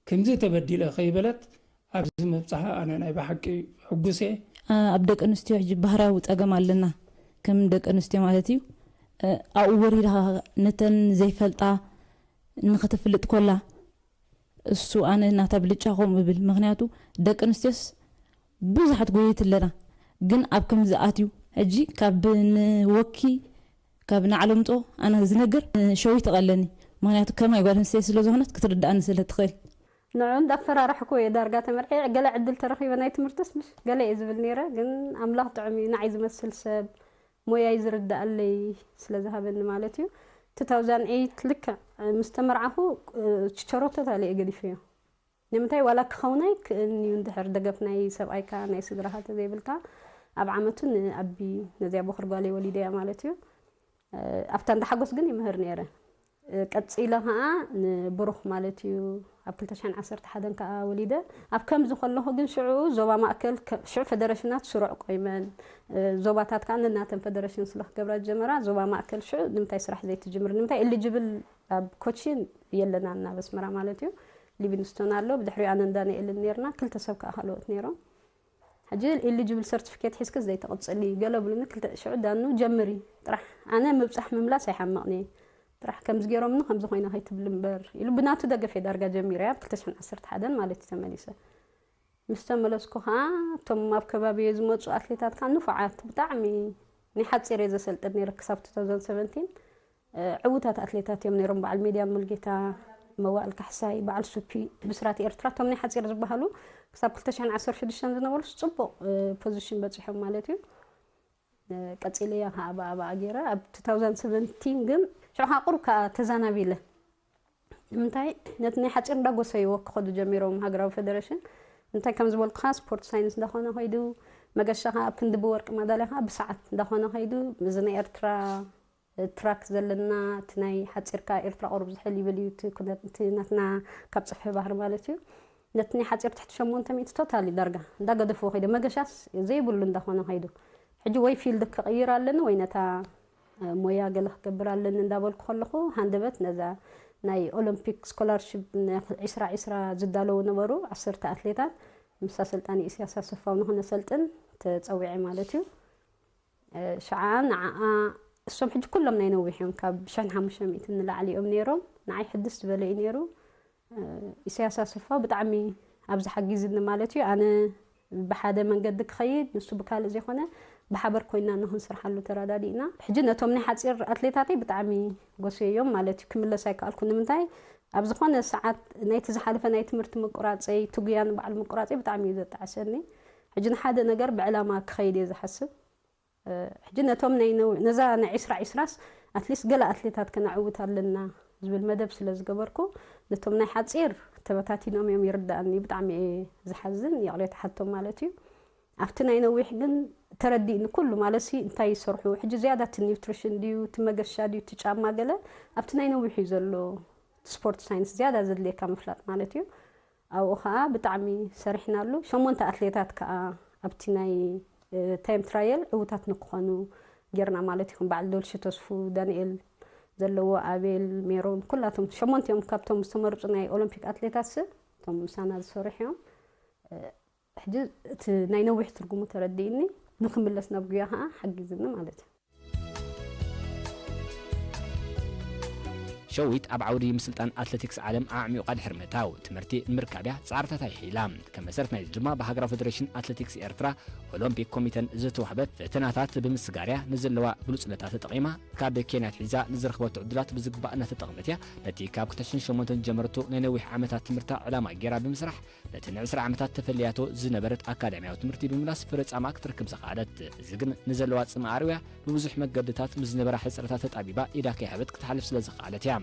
ከምዚ ተበዲለ ከይበለት ኣብዚ ምብጽሓ ኣነ ናይ ብሓቂ ሕጉስ እየ። ኣብ ደቂ ኣንስትዮ ሕጂ ባህርያዊ ጸገም ኣለና። ከም ደቂ ኣንስትዮ ማለት እዩ። እ፣ ኣብኡ ወሪዳ ነተን ዘይፈልጣ ንኸተፍልጥ ኮላ፣ እሱ ኣነ ናታ ብልጫ ከምኡ እብል። ምኽንያቱ ደቂ ኣንስትዮስ ብዙሓት ጎየይቲ ኣለና፣ ግን ኣብ ከምዚ ኣትዩ ሕጂ ካብ ንወኪ ካብ ንዓለምጦ ኣነ ዝነግር ሸዊት ትቐለኒ። ምኽንያቱ ከማይ ጓል ኣንስተይቲ ስለ ዝኾነት ክትርድኣኒ ስለ ትኽእል። ንዑ እንዳፈራራሕኩ እየ ዳርጋ ተመርዕየ። ገለ ዕድል ተረኺበ ናይ ትምህርትስ ምሽ ገለ እየ ዝብል ነይረ፣ ግን ኣምላኽ ጥዑም እዩ። ንዓይ ዝመስል ሰብ፣ ሞያይ ዝርድኣለይ ስለ ዝሃበኒ ማለት እዩ። ቱ ታውዛንድ ኤይት ልክዕ ምስ ተመርዓኹ፣ እ፣ ችቸሮ ቶታሊ እየ ገዲፈዮ። ንምንታይ ዋላ ክኸውን ኣይክእልን እዩ፣ እንድሕር ደገፍ ናይ ሰብኣይካ ናይ ስድራኻ ተዘይብልካ፣ ኣብ ዓመቱ ንኣቢ ነዚኣ ቦኽሪ ጓለይ ወሊደያ ማለት እዩ። እ፣ ኣብታ እንዳ ሓጎስ ግን ይምህር ነይረ። ቀጺለ ኸዓ ንብሩኽ ማለት እዩ ኣብ ክልተ ሽሕን ዓሰርተ ሓደን ከኣ ወሊደ። ኣብ ከምዚ ከለኹ ግን ሽዑ ዞባ ማእከል ከ-፣ ሽዑ ፈደረሽናት ስሩዕ ቆይመን፣ እ፣ ዞባታት ከኣ ነናተን ፈደረሽን ስለ ክገብራ ዝጀመራ፣ ዞባ ማእከል ሽዑ ንምንታይ ስራሕ ዘይትጅምር? ንምንታይ ኤሊጅብል ኣብ ኮቺን የለናን ኣብ ኣስመራ ማለት እዩ። ሊቪንግስቶን ኣሎ፣ ብድሕሪኡ ኣነን ዳንኤልን ኔርና፣ ክልተ ሰብ ከኣ ካልኦት ኔሮም። ሕጂ ኤሊጅብል ሰርቲፊኬት ሒዝክስ ዘይትቕጽሊ? ገለ ብሉኒ፣ ክልተ ሽዑ ዳኑ ጀምሪ ጥራሕ። ኣነ ምብጻሕ ምምላስ ኣይሓመቕን እየ። ጥራሕ ከምዚ ገይሮምኒ ከምዚ ኮይነ ከይትብሊ እምበር ኢሉ ብናቱ ደገፍ እየ ዳርጋ ጀሚረ ኣብ ክልተ ሽሕን ዓሰርተ ሓደን ማለት እዩ ተመሊሰ። ምስ ተመለስኩ ከኣ እቶም ኣብ ከባቢየ ዝመጹ ኣትሌታት ከኣ ንፉዓት ብጣዕሚ ናይ ሓጺር እየ ዘሰልጥን ነይረ ክሳብ two thousand seventeen። እ፣ ዕዉታት ኣትሌታት እዮም ነይሮም። በዓል ሚድያም ሙልጌታ፣ መዋእል ካሕሳይ፣ በዓል ሱፒ፣ ብስራት ኤርትራ፣ እቶም ናይ ሓጺር ዝበሃሉ ክሳብ ክልተ ሽሕን ዓሰርተ ሽዱሽተን ዝነበሩስ ጽቡቕ፣ እ፣ ፖዚሽን በጺሖም ማለት እዩ። እ፣ ቀጺለያ ከኣ ብኣ ብኣ ገይረ ኣብ two thousand seventeen ግን ሽዑ ከኣ ቁሩብ ከኣ ተዛናቢለ። ንምንታይ ነቲ ናይ ሓጺር እንዳጎሰይዎ ክኸዱ ጀሚሮም ሃገራዊ ፈደረሽን። እንታይ ከም ዝበልኩኻ ስፖርት ሳይንስ እንዳኾነ ከይዱ፣ መገሻ ከኣ ኣብ ክንዲ ብወርቂ ማዳልያ ከኣ ብሰዓት እንዳኾነ ከይዱ፣ እዚ ናይ ኤርትራ ትራክ ዘለና፣ እቲ ናይ ሓጺር ከኣ ኤርትራ ቁሩብ ዝሕል ይብል እዩ፣ እቲ ኩነት፣ እቲ ናትና ካብ ጽፍሒ ባህሪ ማለት እዩ። ነቲ ናይ ሓጺር ትሕቲ ሸሞንተ ሚእቲ ቶታሊ ዳርጋ እንዳገደፍዎ ከይደ፣ መገሻስ ዘይብሉ እንዳኾነ ከይዱ። ሕጂ ወይ ፊልድ ክቕይር ኣለኒ ወይ ነታ፣ እ፣ ሞያ ገለ ክገብር ኣለኒ እንዳበልኩ ከለኹ፣ ሃንደበት ነዛ ናይ ኦሎምፒክ ስኮላርሺፕ ን-፣ ዒስራ ዒስራ ዝዳለዉ ነበሩ፣ ዓሰርተ ኣትሌታት ምስ ኣሰልጣኒ ኢሳያስ ኣሰፋው ንኽነሰልጥን ተጸዊዐ ማለት እዩ። እ፣ ሽዓ ንዓኣ፣ እሶም ሕጂ ኩሎም ናይ ነዊሕ እዮም፣ ካብ ሽሕን ሓሙሽተ ሚእትን ንላዕሊ እዮም ነይሮም። ንዓይ ሕድስ ዝበለ እዩ ነይሩ። እ፣ ኢሳያስ ኣሰፋው ብጣዕሚ ኣብዚ ሓጊዝኒ ማለት እዩ። ኣነ ብሓደ መንገዲ ክኸይድ፣ ንሱ ብካልእ ዘይኮነ፣ ብሓበር ኮይና ንኽንሰርሓሉ ተረዳዲእና። ሕጂ ነቶም ናይ ሓጺር ኣትሌታተይ ብጣዕሚ ጎስየዮም ማለት እዩ። ክምለስ ኣይከኣልኩ። ንምንታይ? ኣብ ዝኾነ ሰዓት ናይቲ ዝሓለፈ ናይ ትምህርቲ ምቁራጸይ፣ ትጉያ ንባዕሉ ምቁራጸይ ብጣዕሚ እዩ ዘጣዕሰኒ። ሕጂ ንሓደ ነገር ብዕላማ ክኸይድ እየ ዝሓስብ። እ፣ ሕጂ ነቶም ናይ ነው-፣ ነዛ ናይ ዒስራ ዒስራስ ኣትሊስት ገለ ኣትሌታት ከነዕውት ኣለና ዝብል መደብ ስለ ዝገበርኩ፣ ነቶም ናይ ሓጺር ተበታቲኖም እዮም ይርድኣኒ፣ ብጣዕሚ እየ ዝሓዝን፣ ይቕሬታ ሓቶም ማለት እዩ። ኣብቲ ናይ ነዊሕ ግን ተረዲእኒ ኩሉ፣ ማለትሲ እንታይ ይሰርሑ፣ ሕጂ ዝያዳ እቲ ኒውትሪሽን ድዩ፣ እቲ መገሻ ድዩ፣ እቲ ጫማ ገለ፣ ኣብቲ ናይ ነዊሕ እዩ ዘሎ፣ ስፖርት ሳይንስ ዝያዳ ዘድልየካ ምፍላጥ ማለት እዩ። ኣብኡ ኸኣ ብጣዕሚ ሰሪሕናሉ። ሸሞንተ ኣትሌታት ከኣ ኣብቲ ናይ፣ እ፣ ታይም ትራየል ዕዉታት ንክኾኑ ጌርና ማለት እዩ። ከም በዓል ዶልሺ ተስፉ፣ ዳንኤል ዘለዎ፣ ኣቤል፣ ሜሮን፣ ኩላቶም ሸሞንተ እዮም ካብቶም ዝተመርጹ ናይ ኦሎምፒክ ኣትሌታት ስ-፣ እቶም ምሳና ዝሰርሑ እዮም። እ፣ ሕጂ እቲ ናይ ነዊሕ ትርጉሙ ተረዲእኒ፣ ንክምለስ ናብ ጉያ ኸኣ ሓጊዝኒ ማለት እዩ። ሸዊት ኣብ ዓውዲ ምስልጣን ኣትለቲክስ ዓለም ኣዕሚቑ ድሕሪ ምእታው፣ ትምህርቲ ንምርካብ እያ ጻዕርታታ ይሒላ። ከም መሰረት ናይዚ ድማ ብሃገራዊ ፈደሬሽን ኣትለቲክስ ኤርትራ ኦሎምፒክ ኮሚተን ዝተዋህበት ፈተናታት ብምስጋር እያ ንዘለዋ ብሉጽነታ ተጠቒማ፣ ካብ ኬንያ ኣትሒዛ ንዝረኸበቶ ዕድላት ብዝግባእ እናተጠቐመት እያ። ነቲ ካብ ክልተ ሽሕን ሸሞንተን ዝጀመረቶ ናይ ነዊሕ ዓመታት ትምህርታ ዕላማ ገይራ ብምስራሕ፣ ነቲ ንዕስራ ዓመታት ተፈልያቶ ዝነበረት ኣካዳሚያዊ ትምህርቲ ብምምላስ ፍረ ጻማ ክትረክብ ዝኸኣለት። እዚ ግን ንዘለዋ ጽምኣ ኣርውያ፣ ብብዙሕ መገድታት ምስ ዝነበራ ሕጽረታት ተጣቢባ ኢዳ ከይሃበት ክትሓልፍ ስለ ዝኸኣለት እያ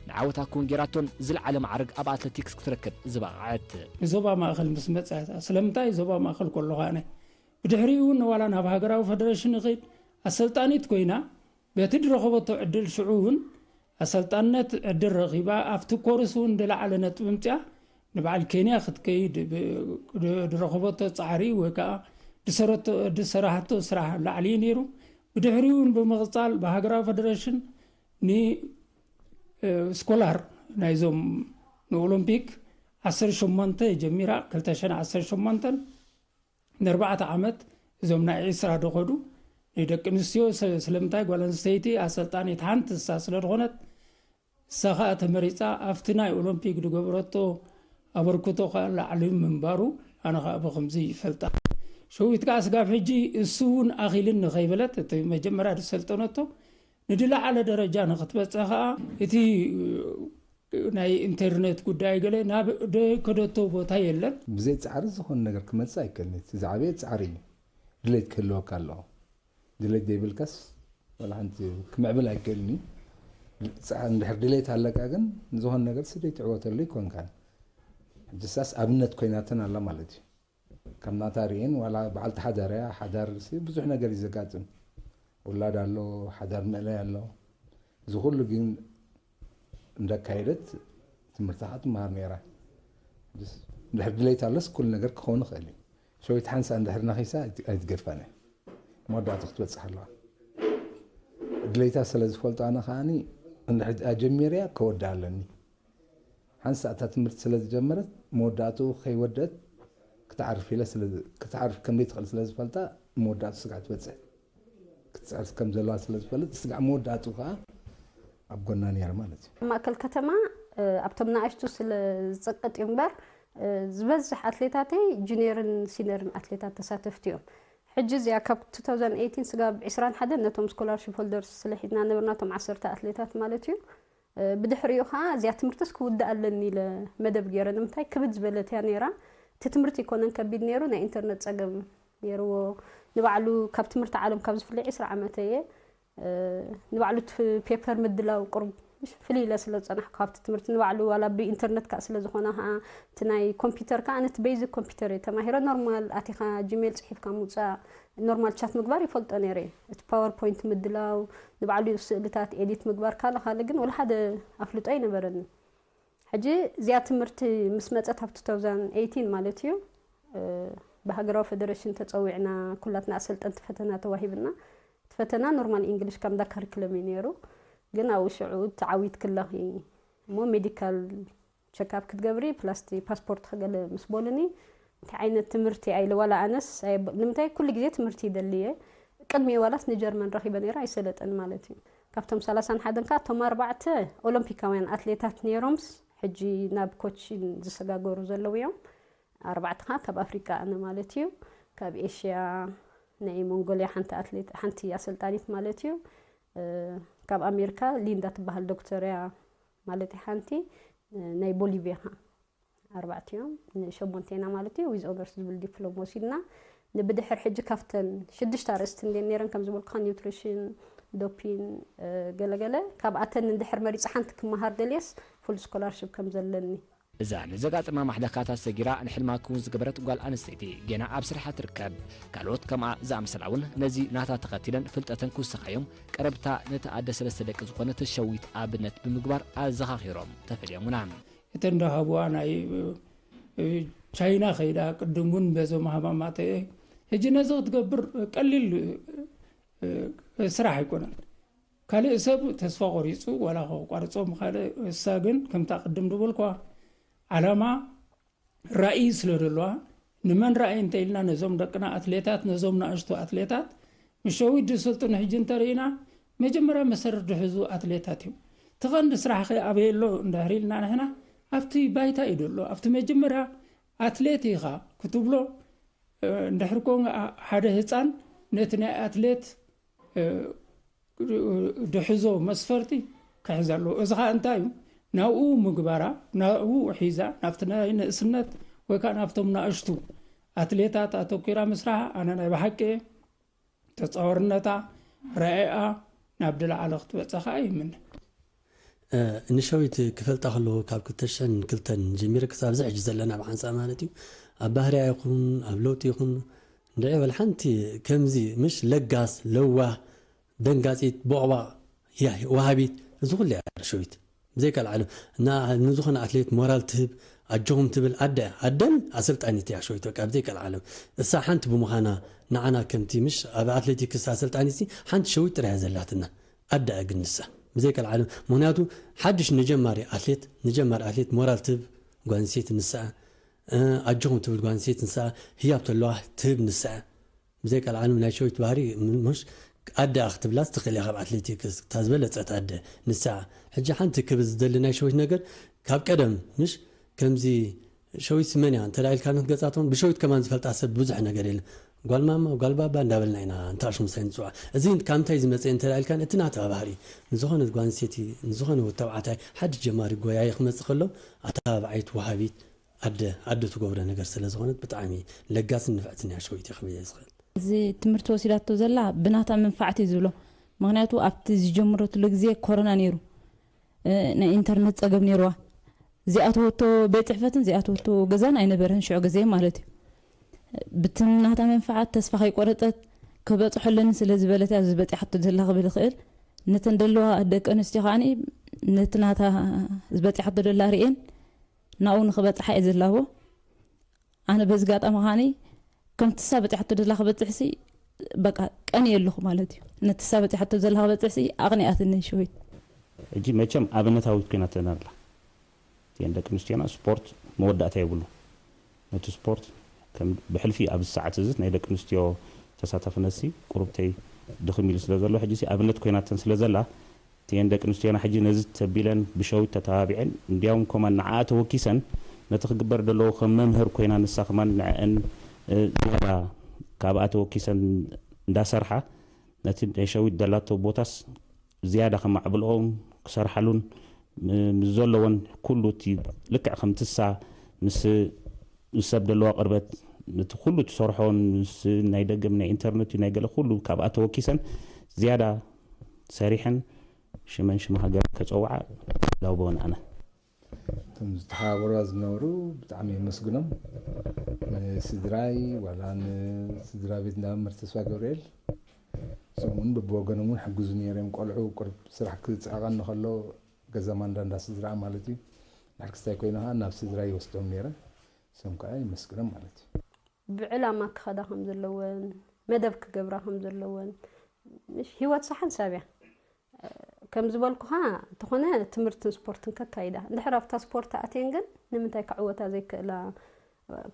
ንዓወታ ክውን ጌራቶን ዝለዓለ ማዕርግ ኣብ ኣትለቲክስ ክትረክብ ዝበቕዐት። ንዞባ ማእኸል ምስ መጸት፣ ስለምንታይ ዞባ ማእኸል ከለኹ ኣነ ብድሕሪኡ እውን ዋላ ናብ ሃገራዊ ፈደረሽን ይኸይድ ኣሰልጣኒት ኮይና በቲ ዝረኸበቶ ዕድል ሽዑ እውን ኣሰልጣንነት ዕድል ረኺባ ኣብቲ ኮርስ እውን ዝለዓለ ነጥቢ ምፅኣ ንበዓል ኬንያ ክትከይድ ዝረኸበቶ ፃዕሪ ወይ ከዓ ዝሰራሕቶ ስራሕ ላዕሊ እዩ ነይሩ። ብድሕሪኡ እውን ብምቕፃል ብሃገራዊ ፈደረሽን ንስኮላር ናይዞም ንኦሎምፒክ ዓሰርተ ሸሞንተ ጀሚራ ክልተ ሽሕን ዓሰርተ ሸሞንተን ንኣርባዕተ ዓመት እዞም ናይ ዒስራ ዝኸዱ ንደቂ ኣንስትዮ ስለምንታይ ጓል ኣንስተይቲ ኣሰልጣኒት ሓንቲ ንሳ ስለ ዝኾነት ንሳ ኸኣ ተመሪፃ ኣብቲ ናይ ኦሎምፒክ ዝገበረቶ ኣበርክቶ ኸኣ ላዕሊ ምንባሩ ኣነ ኸኣ ብኸምዚ ይፈልጣ። ሸዊት ከኣ ስጋብ ሕጂ እሱ እውን ኣኺልኒ ከይበለት እቲ መጀመርያ ዝሰልጠነቶ ንዝለዓለ ደረጃ ንኽትበፅሕ ኸኣ እቲ ናይ ኢንተርኔት ጉዳይ ገለ ናብ ዘይከደቶ ቦታ የለን። ብዘይ ፃዕሪ ዝኾነ ነገር ክመፅእ ኣይክእልን እዩ። እቲ ዝዓበየ ፃዕሪ እዩ። ድሌት ክህልወካ ኣለዎ። ድሌት ዘይብልካስ ዋላ ሓንቲ ክምዕብል ኣይክእልን እዩ። ፃ-፣ እንድሕር ድሌት ኣለካ ግን ዝኾነ ነገር ስ ዘይትዕወተሉ ኣይኮንካን። ሕጅሳስ ኣብነት ኮይናተን ኣላ ማለት እዩ። ከም ናታ ርእየን ዋላ በዓልቲ ሓዳር እያ፣ ሓዳር ሲ ብዙሕ ነገር እዩ ዘጋጥም። ውላድ ኣሎ፣ ሓዳር ምእላይ ኣሎ። እዚ ኩሉ ግን እንዳካየደት ትምህርታ ከዓ ትመሃር ነይራ። ድሕር ድሌት ኣሎስ ኩሉ ነገር ክኸውን ይኽእል እዩ። ሸዊት ሓንሳ እንድሕር ነኺሳ ኣይትገድፋን እያ። መወዳእቱ ክትበፅሕ ኣለዋ። ድሌታ ስለ ዝፈልጦ ኣነ ከዓኒ እንድሕር ኣጀሚርያ ከወዳ ኣለኒ። ሓንሳ እታ ትምህርቲ ስለ ዝጀመረት መወዳእቱ ከይወደት ክትዓርፍ ኢለ ክትዓርፍ ከም ዘይትኽእል ስለ ዝፈልጣ መወዳእቱ ስጋዕ ትበፅሕ ክትፅዕር ከም ዘለዋ ስለ ዝፈልጥ ስጋዕ መወዳእቱ ከዓ ኣብ ጎና ነይረ ማለት እዩ። ኣብ ማእከል ከተማ ኣብቶም ንኣሽቱ ስለ ዝፀቅጥ እዩ እምበር ዝበዝሕ ኣትሌታተይ ጁኒየርን ሲነርን ኣትሌታት ተሳተፍቲ እዮም። ሕጂ እዚኣ ካብ two thousand eighteen ስጋብ ዕስራን ሓደን ነቶም ስኮላርሽፕ ሆልደርስ ስለ ሒዝና ነበርና እቶም ዓሰርተ ኣትሌታት ማለት እዩ። ብድሕሪኡ ከዓ እዚኣ ትምህርትስ ክውድእ ኣለኒ ኢለ መደብ ገይረ ንምንታይ ክብድ ዝበለት እያ ነይራ። እቲ ትምህርቲ ይኮነን ከቢድ ነይሩ ናይ ኢንተርነት ፀገም ነይርዎ። ንባዕሉ ካብ ትምህርቲ ዓለም ካብ ዝፍለይ ዕስራ ዓመተ እየ። ንባዕሉ እቲ ፔፐር ምድላው ቁሩብ ፍልይ ኢለ ስለ ዝፀናሕኩ ካብቲ ትምህርቲ ንባዕሉ ዋላ ብኢንተርነት ከዓ ስለ ዝኾነ ከዓ እቲ ናይ ኮምፒውተር ከዓ ነቲ ቤዚክ ኮምፒውተር እየ ተማሂረ። ኖርማል ኣቲኻ ጂሜል ፅሒፍካ ምውፃእ ኖርማል ቻት ምግባር ይፈልጦ ነይረ። እቲ ፓወርፖይንት ምድላው ንባዕሉ ስእልታት ኤዲት ምግባር ካልእ ካልእ ግን ወላ ሓደ ኣፍልጦ ኣይነበረኒ። ሕጂ እዚኣ ትምህርቲ ምስ መፀት ኣብ two thousand eighteen ማለት እዩ ብሃገራዊ ፌደሬሽን ተፀዊዕና ኩላትና ኣሰልጠንቲ ፈተና ተዋሂብና። እቲ ፈተና ኖርማል ኢንግሊሽ ከምዳ ካሪክለም እዩ ነይሩ። ግን ኣብኡ ሽዑ ተዓዊት ክለኺ እሞ ሜዲካል ቸካፕ ክትገብሪ ፕላስ ፓስፖርት ክገለ ምስ ቦልኒ እንታይ ዓይነት ትምህርቲ ኣይለ ዋላ ኣነስ ንምንታይ ኩሉ ግዜ ትምህርቲ ይደልየ ቅድሚ ዋላስ ንጀርመን ረኺበ ነይረ ኣይሰለጠን ማለት እዩ። ካብቶም ሰላሳን ሓደን ከዓ እቶም ኣርባዕተ ኦሎምፒካውያን ኣትሌታት ነይሮምስ ሕጂ ናብ ኮቺን ዝሰጋገሩ ዘለዉ እዮም። ኣርባዕተ ከዓ ካብ ኣፍሪቃ ኣነ ማለት እዩ። ካብ ኤሽያ ናይ ሞንጎልያ ሓንቲ ኣትሌት ሓንቲ ኣሰልጣኒት ማለት እዩ። ካብ ኣሜሪካ ሊንዳ ትበሃል ዶክተር እያ ማለት ሓንቲ ናይ ቦሊቪያ ኣርባዕቲኦም ንሸሞንቴና ማለት እዩ ዊዝ ኦነርስ ዝብል ዲፕሎም ወሲድና። ንብድሕር ሕጂ ካብተን ሽዱሽተ ኣርእስቲ እንዴን ነይረን ከም ዝበልኩኻ ኒውትሪሽን፣ ዶፒን፣ ገለገለ ካብኣተን እንድሕር መሪፃ ሓንቲ ክመሃር ደልየስ ፉል ስኮላርሽፕ ከም ዘለኒ። እዛ ንዘጋጥማ ማሕለካታት ሰጊራ ንሕልማ ክውን ዝገበረት ጓል ኣንስተይቲ ጌና ኣብ ስርሓ ትርከብ። ካልኦት ከምኣ ዝኣምሰላ እውን ነዚ ናታ ተኸቲለን ፍልጠተን ክውስኻ እዮም። ቀረብታ ነቲ ኣደ ሰለስተ ደቂ ዝኾነት ሸዊት ኣብነት ብምግባር ኣዘኻኺሮም ተፈልዮሙና። እተን ዝሃብዋ ናይ ቻይና ከይዳ ቅድም እውን በዞም ሃማማተ ሕጂ ነዚ ክትገብር ቀሊል ስራሕ ኣይኮነን። ካልእ ሰብ ተስፋ ቆሪፁ ዋላ ከቋርፆ ምኻለ እሳ ግን ከምታ ቅድም ዝበልኳ ዓላማ ራእይ ስለ ዘለዋ ንመን ራእይ እንተ ኢልና ነዞም ደቅና ኣትሌታት ነዞም ንኣሽቱ ኣትሌታት ምሸዊት ዝስልጥኑ ሕጂ እንተርኢና መጀመርያ መሰረት ዝሕዙ ኣትሌታት እዮም። እቲ ቀንዲ ስራሕኸ ኣበይ ኣሎ እንድሕር ኢልና ንሕና ኣብቲ ባይታ እዩ ዘሎ። ኣብቲ መጀመርያ ኣትሌት ኢኻ ክትብሎ እንድሕር ኮን ሓደ ህፃን ነቲ ናይ ኣትሌት ድሕዞ መስፈርቲ ክሕዝ ኣለዎ። እዚ ከዓ እንታይ እዩ? ናብኡ ምግባራ ናብኡ ሒዛ ናብቲ ናይ ንእስነት ወይ ከዓ ናብቶም ንኣሽቱ ኣትሌታት ኣተኪራ ምስራሓ ኣነ ናይ ብሓቂ እየ። ተፃዋርነታ ራእይኣ ናብ ድለዓለ ክትበፅእ ከዓ ይምነ። ንሸዊት ክፈልጣ ከለኹ ካብ ክልተ ሽሕን ክልተን ጀሚረ ክሳብ እዚ ሕጂ ዘለና ብሓንሳእ ማለት እዩ ኣብ ባህርያ ይኹን ኣብ ለውጢ ይኹን ንዒ በል ሓንቲ ከምዚ ምሽ ለጋስ ለዋህ ደንጋፂት ቦቕባቕ ያህ ወሃቢት እዚ ኩሉ እያ ሸዊት ብዘይካል ዓለም እና ንዝኾነ ኣትሌት ሞራል ትህብ ኣጆኹም ትብል ኣደ ኣደን ኣሰልጣኒት እያ ሸዊት በቃ ብዘይካል ዓለም እሳ ሓንቲ ብምዃና ንዓና ከምቲ ምሽ ኣብ ኣትሌቲክስ ኣሰልጣኒት ሓንቲ ሸዊት ጥራይ እያ ዘላትና ኣደ እያ ግን ንሳ ብዘይካል ዓለም ምኽንያቱ ሓድሽ ንጀማሪ ኣትሌት ንጀማሪ ኣትሌት ሞራል ትህብ ጓል ኣንስተይቲ ንሳ ኣጆኹም ትብል ጓል ኣንስተይቲ ንሳ ህያብ ተለዋ ትህብ ንሳ ብዘይ ቃል ዓለም ናይ ሸዊት ባህሪ ምሽ ኣደ ክትብላ ትኽእል እያ ካብ ኣትሌቲክስ እታ ዝበለፀት ኣደ ንሳ ሕጂ ሓንቲ ክብል ዝደሊ ናይ ሸዊት ነገር ካብ ቀደም ምሽ ከምዚ ሸዊት ስመን እያ እንተ ኢልካ ገጻቶም ብሸዊት ከማን ዝፈልጣ ሰብ ብዙሕ ነገር የለን ጓል ማማ ጓል ባባ እንዳበልና ኢና እንታሽ ምሳይ ንፅዋ እዚ ካብ ምንታይ ዝመፀ እንተ ኢልካ እቲ ናታ ባህሪ ንዝኾነ ጓል ኣንስተይቲ ንዝኾነ ወተባዕታይ ሓድሽ ጀማሪ ጎያይ ክመፅእ ከሎ ኣተባባዓይት ወሃቢት ኣደ ኣደ ትገብሮ ነገር ስለ ዝኾነት ብጣዕሚ ለጋስን ንፍዕትን እያ ሸዊት እየ ክብል እየ ዝኽእል። እዚ ትምህርቲ ወሲዳቶ ዘላ ብናታ መንፋዕቲ እዩ ዝብሎ። ምኽንያቱ ኣብቲ ዝጀምረትሉ ግዜ ኮሮና ነይሩ። ናይ ኢንተርነት ጸገም ነይርዋ። ዚኣተወቶ ቤት ጽሕፈትን ዚኣተወቶ ገዛን ኣይነበረን ሽዑ ግዜ ማለት እዩ። ብቲ ናታ መንፍዓት ተስፋ ከይቆረጸት ክበጽሖ ኣለኒ ስለ ዝበለት እያ ኣብዚ በጺሓቶ ዘላ ክብል ይኽእል። ነተን ደለዋ ደቂ ኣንስትዮ ከዓኒ ነቲ ናታ ዝበፅሓቶ ደላ ርእየን ናብኡ ንኽበፅሓ እየ ዝላቦ። ኣነ በዚ ጋጣሚ ኻኒ ከምቲ እሳ በፂሓቶ ደላ ክበፅሕሲ በቃ ቀንየ ኣለኹ ማለት እዩ። ነቲ እሳ በፂሓቶ ዘላ ክበፅሕሲ ኣቕኒኣትኒ ሽወይት። ሕጂ መቸም ኣብነታዊት ኮይናተን ኣላ። እተን ደቂ ኣንስትዮና ስፖርት መወዳእታ የብሉ። ነቲ ስፖርት ከም ብሕልፊ ኣብዚ ሰዓት እዚ ናይ ደቂ ኣንስትዮ ተሳታፍነትሲ ቁሩብተይ ድኽም ኢሉ ስለ ዘሎ ሕጂ ኣብነት ኮይናተን ስለ ዘላ እተን ደቂ ኣንስትዮና ሕጂ ነዚ ተቢለን ብሸዊት ተተባቢዐን እንዲያውም ኮማን ንዓኣ ተወኪሰን ነቲ ክግበር ዘለዎ ከም መምህር ኮይና ንሳ ከማን ንዕአን ዝያዳ ካብኣ ተወኪሰን እንዳሰርሓ ነቲ ናይ ሸዊት ደላቶ ቦታስ ዝያዳ ከማዕብልኦን ክሰርሓሉን ምስ ዘለዎን ኩሉ እቲ ልክዕ ከምትሳ ምስ ምስ ሰብ ደለዋ ቅርበት ነቲ ኩሉ ትሰርሖን ምስ ናይ ደገም ናይ ኢንተርነት እዩ ናይ ገለ ኩሉ ካብኣ ተወኪሰን ዝያዳ ሰሪሐን ሽመን ሽም ሃገር ከፀውዓ ላውበውን ኣነ እቶም ዝተሓባበሩዋ ዝነበሩ ብጣዕሚ የመስግኖም። ንስድራይ ዋላ ንስድራ ቤት እንዳመር ተስፋ ገብርኤል እሶም እውን በብወገኖም እውን ሕግዙ ነይሮም። ቆልዑ ቁርብ ስራሕ ክፀዕቐኒ ከሎ ገዛ ማንዳ እንዳ ስድራ ማለት እዩ። ድሕር ክስታይ ኮይኑ ከዓ ናብ ስድራ ይወስዶም ነይረ። እሶም ከዓ ይመስግኖም ማለት እዩ። ብዕላማ ክኸዳ ከም ዘለወን መደብ ክገብራ ከም ዘለወን ምሽ ህይወት ሓንሳብ እያ። ከም ዝበልኩኻ እንተኾነ ትምህርትን ስፖርትን ከካይዳ እንድሕር ኣብታ ስፖርት ኣትየን ግን ንምንታይ ክዕወታ ዘይክእላ?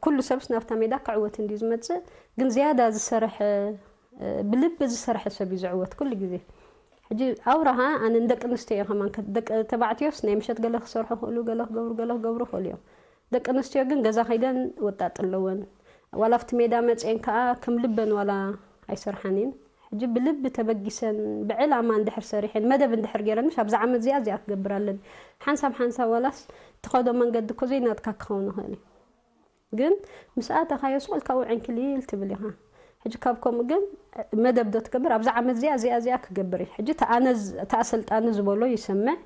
ኩሉ ሰብስ ናብታ ሜዳ ክዕወት እንድዩ ዝመፅእ፣ ግን ዝያዳ ዝሰርሐ ብልቢ ዝሰርሐ ሰብ እዩ ዝዕወት ኩሉ ግዜ። ሕጂ ኣብርሃ ኣነ ንደቂ ኣንስትዮ እየ ከማን ደቂ ተባዕትዮስ ናይ ምሸት ገለ ክሰርሑ ክእሉ ገለ ክገብሩ ገለ ክገብሩ ክእሉ እዮም። ደቂ ኣንስትዮ ግን ገዛ ከይደን ወጣጥ ኣለወን። ዋላ ኣብቲ ሜዳ መፅኤን ከዓ ከም ልበን ዋላ ኣይሰርሓን እየን። ሕጂ ብልቢ ተበጊሰን ብዕላማ እንድሕር ሰሪሐን መደብ እንድሕር ገይረን ምሽ ኣብዛ ዓመት እዚኣ እዚኣ ክገብር ኣለኒ ሓንሳብ ሓንሳብ ዋላስ ትኸዶ መንገዲ እኮ ዘይናትካ ክኸውን ይኽእል እዩ። ግን ምስ ኣተኻዮ ስቕ ኢልካ ኣብኡ ዕንክሊል ትብል ኢኻ። ሕጂ ካብ ከምኡ ግን መደብ ዶ ትገብር ኣብዛ ዓመት እዚኣ እዚኣ እዚኣ ክገብር እዩ። ሕጂ እቲ ኣነ ዝ- እቲ ኣሰልጣኒ ዝበሎ ይሰምዕ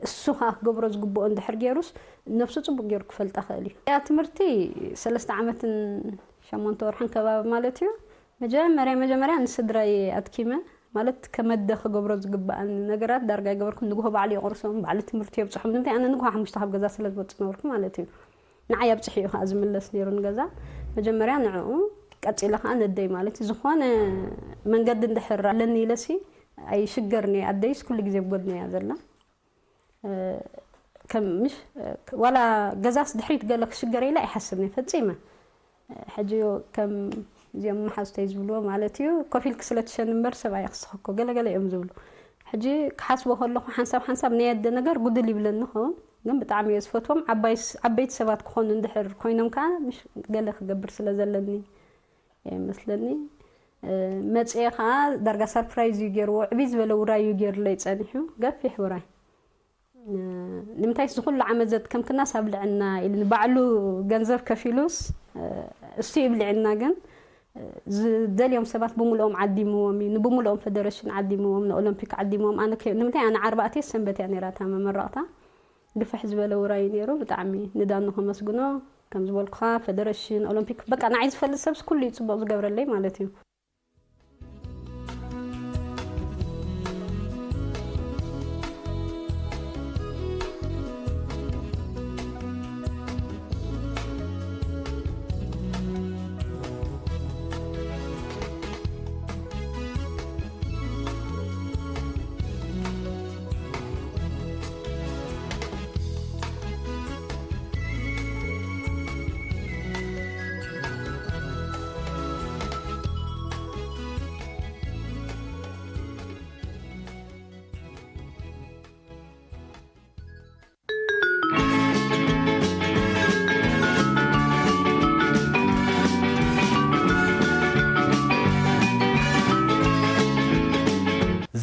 እሱ ከዓ ክገብሮ ዝግብኦ እንድሕር ገይሩስ ነብሱ ፅቡቅ ገይሩ ክፈልጣ ክእል እዩ። ያ ትምህርቲ ሰለስተ ዓመትን ሸሞንተ ወርሕን ከባቢ ማለት እዩ። መጀመርያ መጀመርያ ንስድራይ ኣድኪመ ማለት ከመደ ክገብሮ ዝግብኣኒ ነገራት ዳርጋ ይገበርኩ ንግሆ ባዕሉ የቁርሶም ባዕሉ ትምህርቲ የብፅሖም ንምንታይ ኣነ ንግሆ ሓሙሽተ ካብ ገዛ ስለ ዝወፅእ ነበርኩ ማለት እዩ። ንዓይ ኣብፅሑ እዩ ከዓ ዝምለስ ነይሩ ንገዛ። መጀመርያ ንዕኡ ቀፂለ ከዓ ነደይ ማለት እዩ ዝኾነ መንገዲ እንድሕር ኣለኒ ኢለሲ ኣይሽገርን እየ ኣደይስ ኩሉ ግዜ ብጎድኒ እያ ዘላ። ከም ምሽ ዋላ ገዛስ ድሕሪት ገለ ክሽገር ኢለ ኣይሓስብን እየ ፈፂመ። ሕጂ ከም እዚኦም መሓዝተይ ዝብልዎ ማለት እዩ ኮፍ ኢልኪ ስለ ትሸኒ እምበር ሰብ ኣየኽስኸኮ ገለገለ እዮም ዝብሉ። ሕጂ ክሓስቦ ከለኹ ሓንሳብ ሓንሳብ ናይ ኣደ ነገር ጉድል ይብለኒ ኸውን ግን ብጣዕሚ እየ ዝፈትዎም። ዓባይቲ ሰባት ክኾኑ እንድሕር ኮይኖም ከዓ ምሽ ገለ ክገብር ስለ ዘለኒ እየ መስለኒ። መፅኤ ከዓ ዳርጋ ሳርፕራይዝ እዩ ገይርዎ። ዕብይ ዝበለ ውራይ እዩ ገይርለይ ፀኒሑ ገፊሕ ውራይ። ንምንታይ እዚ ኩሉ ዓመት ዘድከምክናስ ኣብልዐና ኢሉኒ ባዕሉ ገንዘብ ከፊሉስ እሱ ይብልዕና ግን ዝደልዮም ሰባት ብምልኦም ዓዲምዎም እዩ ንብምልኦም ፈደረሽን ዓዲምዎም ንኦሎምፒክ ዓዲምዎም ኣነ ከ- ንምንታይ ኣነ ዓርባዕተ ሰንበት እያ ነይራ እታ መመረቕታ ግፍሕ ዝበለ ውራይ እዩ ነይሩ ብጣዕሚ ንዳኑ ከመስግኖ ከም ዝበልኩኻ ፈደረሽን ኦሎምፒክ በቃ ንዓይ ዝፈልጥ ሰብስ ኩሉ እዩ ፅቡቅ ዝገብረለይ ማለት እዩ።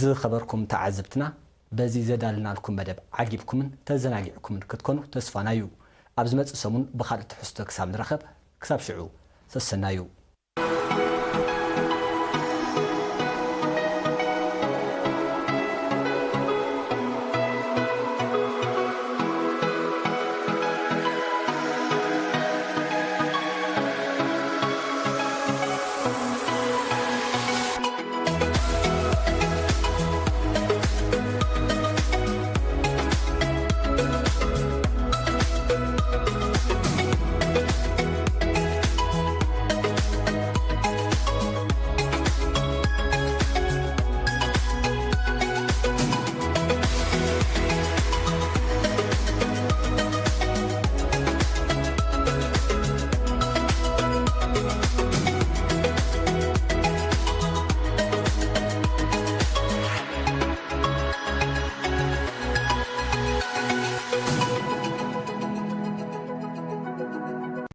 ዝኸበርኩም ተዓዝብትና በዚ ዘዳልናልኩም መደብ ዓጊብኩምን ተዘናጊዕኩምን ክትኮኑ ተስፋና እዩ። ኣብ ዝመጽእ ሰሙን ብኻልእ ትሕዝቶ ክሳብ ንራኸብ ክሳብ ሽዑ ሰሰናዩ።